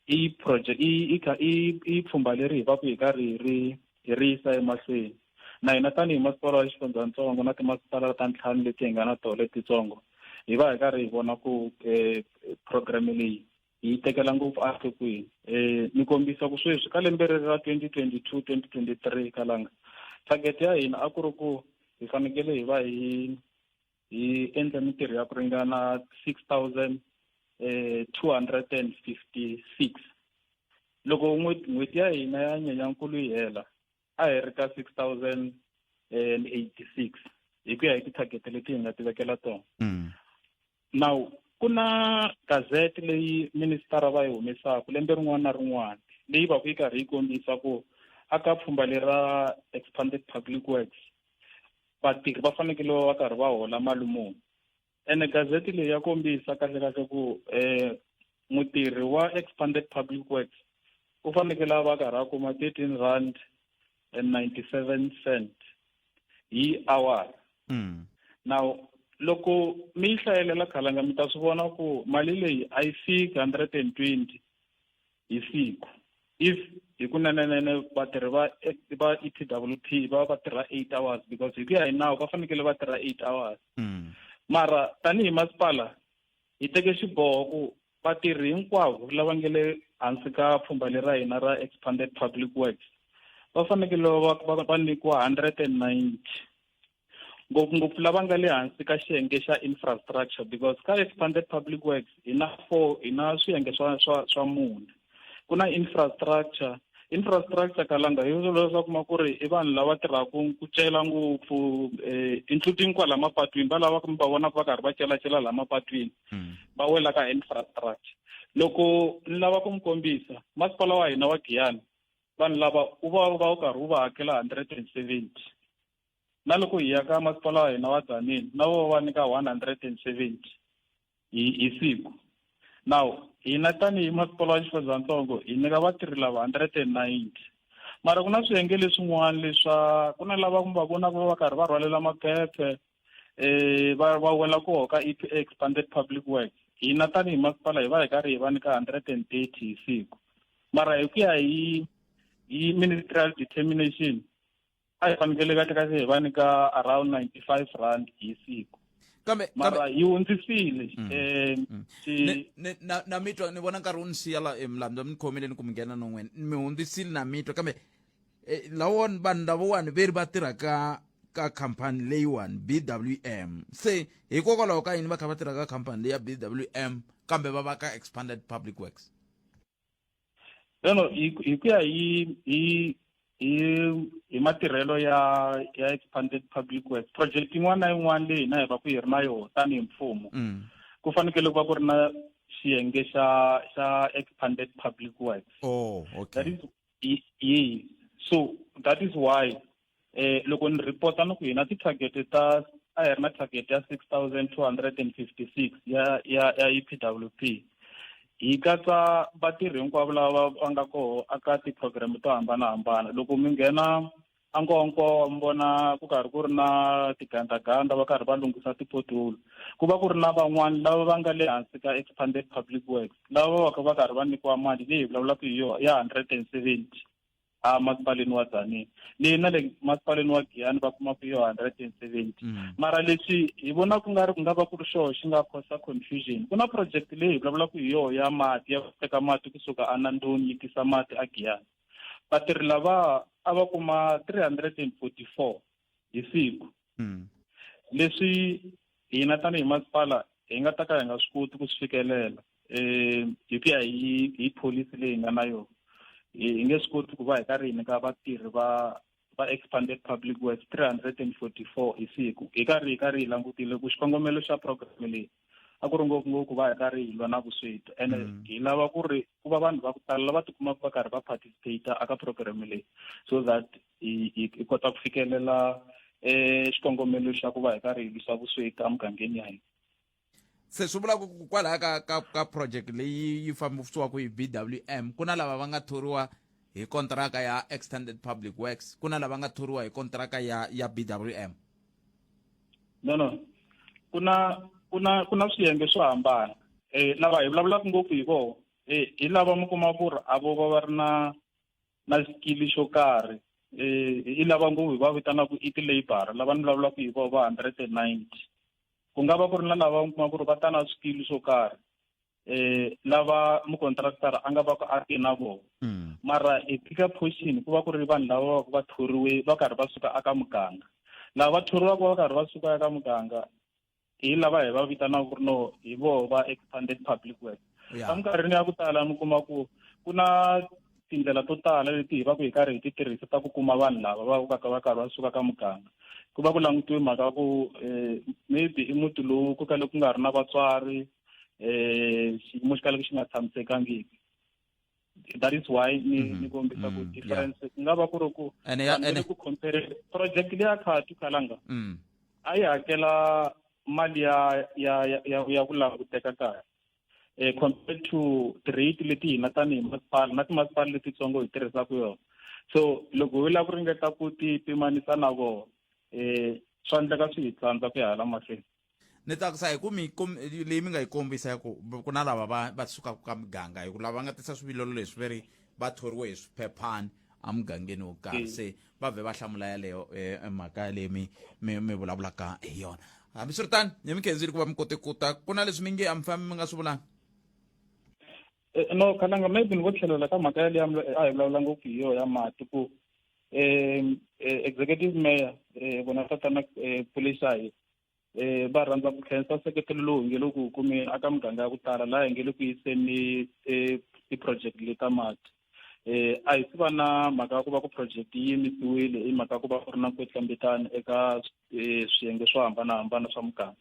i project i i i pfhumba leri hi va ku hi karhi hi ri yisa emahlweni. Na hina tanihi masipala wa xifundzatsongo na timasipala ta ntlhanu leti hi nga na tona letitsongo hi va hi karhi hi vona ku program leyi hi tekela ngopfu enhlokweni. Ni kombisa ku sweswi ka lembe reri ra 2022 2023 Kalanga target ya hina a ku ri ku hi fanekele hi va hi endla mintirho ya ku ringana six thousand 256. Loko n'hweti ya hina ya Nyenyankulu yi hela a hi ri ka 6086 hi ku ya hi ti-target leti hi nga ti vekela tona. Now ku na gazette leyi minister va yi humesaka lembe rin'wana na rin'wana leyi va ku yi karhi yi kombisa ku aka pfhumba lera Expanded Public Works vatirhi va fanekele va karhi va hola mali muni. Ene gazette leyi ya kombisa kahle kahle ku mutirhi wa Expanded Public Works u fanekele a va karhi a kuma 13 rand and 97 cent hi hour. Now loko mi yi hlayelela Khalanga mi ta swi vona ku mali leyi a yi fiki 120 hi siku if hi ku nenenene vatirhi va EPWP va va tirha 8 hours, because hi ku ya hi nawu va fanekele va tirha 8 hours. Mara tanihi masipala hi teke xiboho ku vatirhi hinkwavo lava nge le hansi ka pfhumba leri ra hina ra Expanded Public Works va fanekele va nyikiwa 190, ngopfungopfu lava nga le hansi ka xiyenge xa infrastructure, because ka Expanded Public Works hi na four, hi na swiyenge swa mune. Ku na infrastructure. Infrastructure Kalanga hi leswaku kuma ku ri i vanhu lava tirhaka ku cela ngopfu, including kwala mapatwini, va lava va vonaka va karhi va celacela laha mapatwini, va wela ka infrastructure. Loko ni lava ku mi kombisa, masipala wa hina wa Giyani vanhu lava u va u va u karhi u va hakela 170. Na loko hi ya ka masipala wa hina wa Tzaneen na voho va nyika 170 hi siku. Now hina tanihi masipala wa xifundzatsongo hi nyika vatirhi lava 190. Mara ku na swiyenge leswin'wana leswa ku na lava va vonaka va va karhi va rhwalela maphephe va wela koho ka EPA expanded public works. Hina tanihi masipala hi va hi karhi hi va nyika 130 hi siku. Mara hi ku ya hi ministerial determination a hi fanekele kahle kahle hi va nyika around 95 rand hi siku. Kambe mara yi hundzisile. Na mitwa ni vona nkarhi wu ni siya la emilambi mi khomile ni ku mi nghena non'weni mi hundzisile na mitwa, kambe lawani vanhu lavawani ve ri va tirha ka khampani leyiwani BWM, se hikokwalaho ka yini va kha va tirha ka khampani leyi ya BWM kambe va va ka expanded public works? No, hi ku ya hi matirhelo ya expanded public works, project yin'wana na yin'wana leyi hina hi va ku hi ri na yona tanihi mfumo, ku fanekele ku va ku ri na xiyenge xa expanded public works. Oh, okay. That is, yes. So that is why loko ni reporta ni ku hina ti-target ta a hi ri na target ya 6256 ya EPWP, hi katsa vatirhi hinkwavo lava va nga koho aka ti-program to hambanahambana. Loko mi nghena a Nkowankowa mi vona ku karhi ku ri na tigandaganda va karhi va lunghisa ti-pothole, ku va ku ri na van'wani lava va nga le hansi ka expanded public works lava va ka va karhi va nyikiwa mali leyi hi vulavulaka hi yona ya 170 a masipaleni wa Tzaneen, leyi na le masipaleni wa Giyani va kumaka yo 170. Mara leswi hi vona ku nga ri ku nga va ku ri xoho xi nga cause confusion, ku na project leyi hi vulavulaka hi yona ya mati, ya ku teka mati kusuka eNandoni yi tisa mati a Giyani. Vatirhi lava a va kuma 344 hi siku. Leswi hina tanihi masipala hi nga ta ka hi nga swi koti ku swi fikelela hi ku ya hi policy leyi hi nga na yona. Hi nge swi koti ku va hi karhi hi nyika vatirhi va expanded public works 344 hi siku, hi karhi hi langutile ku xikongomelo xa program leyi a ku ri ngopfungopfu va hi karhi hi lwa na vusweti, ene hi lava ku ri ku va vanhu va ku tala lava tikumaka va karhi va participate aka program leyi, so that hi kota ku fikelela xikongomelo xa ku va hi karhi hi lwisa vusweti emugangeni ya hina. Se swi vula ku kwalaya ka project leyi yi fambisiwaka hi BWM, ku na lava va nga thoriwa hi kontraka ya extended public works, ku na lava nga thoriwa hi kontraka ya BWM? No, ku na swiyenge swo hambana. Lava hi vulavulaka ngopfu hi vona hi lava mi kuma ku ri a vo va va ri na xikili xo karhi, i lava ngopfu hi va vitanaka i ti-labor lava ni vulavulaka hi vona va 190. Ku nga va ku ri na lava mi kuma ku ri va ta na swikili swo karhi, lava mucontractor a nga va ku a ti na vona. Mara hi bigger portion ku va ku ri vanhu lava va va thoriwe va karhi va suka aka muganga. Lava va thoriwaka va karhi va suka eka muganga hi lava hi va vitanaka ku ri no hi voho va expanded public works. Eminkarhini ya ku tala mi kuma ku ku na tindlela to tala leti hi va ku hi karhi hi ti tirhisa ta ku kuma vanhu lava va ka va karhi va suka ka muganga. Ku va ku langutiwe mhaka ku maybe i muti lowu ku kale ku nga ri na vatswari, xiyimo xi kalaka xi nga tshamisekangiki. That is why ni kombisa ku difference ku nga va ku ri ku Ene ku compare project leya khatu khalanga a yi hakela mali ya ku languteka kahle compared to ti-rate leti hina tanihi masipala na timasipala letitsongo hi tirhisaka yona. So loko hi lava ku ringeta ku ti pimanisa na vona, swa endleka swi hi tsandza ku ya hala mahlweni. Ni tsakisa hi ku mi leyi mi nga yi kombisa ya ku ku na lava va sukaka ka muganga, hi ku lava va nga tisa swivilelo leswi ve ri va thoriwe hi swiphephani emugangeni wo karhi. Se va vhe va hlamula yaleyo mhaka leyi mi vulavulaka hi yona. Hambiswiritano, hi mi khensile ku va mi kote ku ta. Ku na leswi mi nge a mi fambi mi nga swi vulanga? No, khalanga, maybe ni vo tlhelela ka mhaka yaleyo a hi vulavula ngopfu hi yona ya mati, ku executive mayor vona tatana Pule Shayi va rhandza ku khensa nseketelo lowu hi nge le ku kumeni aka muganga ya ku tala laha hi nge le ku yiseni ti-project leta mati. A hi si va na mhaka ya ku va ku project yi yimisiwile hi mhaka ya ku va ku ri na nkwetlembetano eka swiyenge swo hambanahambana swa muganga.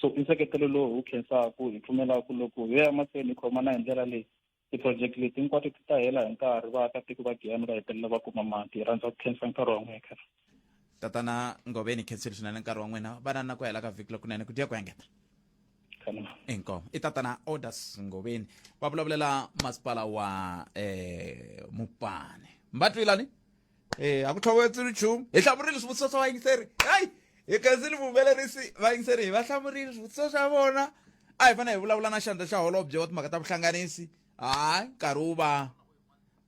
So i nseketelo lowu hi wu khensaku, hi pfumelaku loko hi ya mahlweni hi khomana hi ndlela leyi, ti-project leti hinkwato ti ta hela hi nkarhi, vaakatiko va Giyani va hetelela va kuma mati. Hi rhandza ku khensa nkarhi wa n'wina. Tatana Ngoveni, khensile swinene nkarhi wa n'wina. Vana na ku hela ka vhiki lokunene, ku dya ku engeta. Inkomo. I tatana Orders Ngoveni va vulavulela masipala wa Mupane. Mbatwilani? A ku tlhovetseli nchumu. Hi hlamurile swivutiso swa vayingiseri. Hayi, hi khensile vuhumelerisi vayingiseri hi va hlamurile swivutiso swa vona. A hi fanele hi vulavula na xandla xa holobye wa timhaka ta vuhlanganisi. Hayi, nkarhi wu va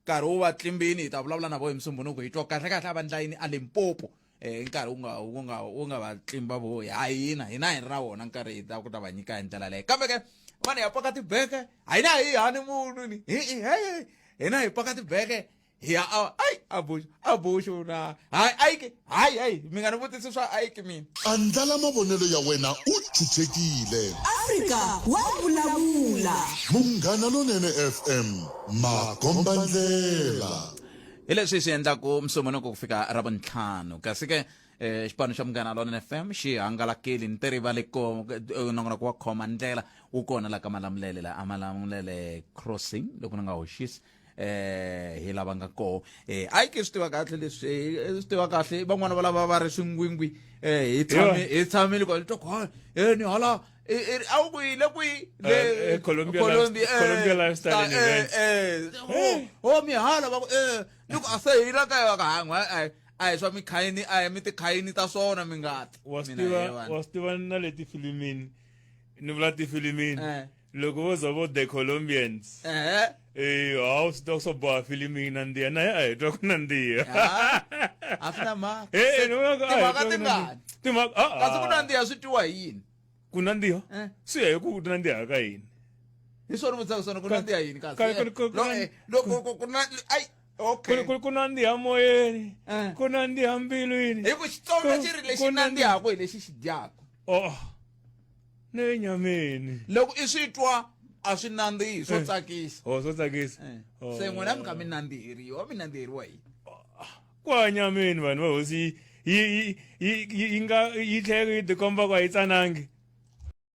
nkarhi wu va tlimbini, hi ta vulavula na vo hi Musumbunuku hi twa kahle kahle a va ndla yini a Limpopo. Nkarhi wu nga wu nga wu nga va tlimba vo ha hina hina hi ri na wona nkarhi hi ta ku ta va nyika hi ndlela leyo. Kambe ke vanhu ya paka tibeke, a hina hi hani munhu ni hi hi hina hi paka tibeke hi ya ai a boxo a boxo na hayi ayike hayi hayi mi nga ni vutisi swa ayike mina. Andlala mavonelo ya wena u chuchekile. Afrika wa vulavula. Munghana Lonene FM, makombandlela. Hi leswi swi endlaku Musumbunuku ku fika Ravuntlhanu, kasi ke xipano xa Munghana Lonene FM xi hangalakile ni tirhi va le ko nongonoko wa khoma ndlela wu kona la ka Malamulele, la a Malamulele Crossing loko ni nga hoxisi, hi lava nga koho. A yi ke swi tiva kahle leswi, swi tiva kahle van'wana va lava va ri swingwingwi, hi tshame hi tshamile kwa twa kwa ni hala a wu ku yi le kwihi le Colombia, Colombia, Colombia Lifestyle and Events. Ho mi hala va ku ni ku a se hi la kaya va ka hangwa a hi swa mikhayini, a hi mi tikhayini ta swona mi nga ti. Wa swi tiva, wa swi tiva na le tifilimini, ni vula tifilimini loko vo za vo the Colombians, ha wu swi tiva swo boha filimi yi nandziha na a hi twa ku nandziha. A swi na mhaka. Ni vona ku a hi Timhaka twa ku tingani? nandziha. Timhaka, ah, Kasi ku ah. nandziha swi twiwa hi yini? Ku nandziha swi ya hi ku nandziha ka yini. Hi swona vutisaka swona, ku nandziha yini kasi? Loko ku na ai, okay. Ku nandziha moyeni, ku nandziha mbilwini. Hi ku Xitsonga xi ri lexi nandzihaka hi lexi xi dyaka. Oh, ne nyameni. Loko i swi twa a swi nandzihi, swo tsakisa. Oh, swo tsakisa. Oh. Se n'wina mi kha mi nandziheriwa, mi nandziheriwa hi yini? Kwa nyameni vanhu va hosi yi yi yi yi nga yi tlhela yi tikomba ku a yi tsanangi.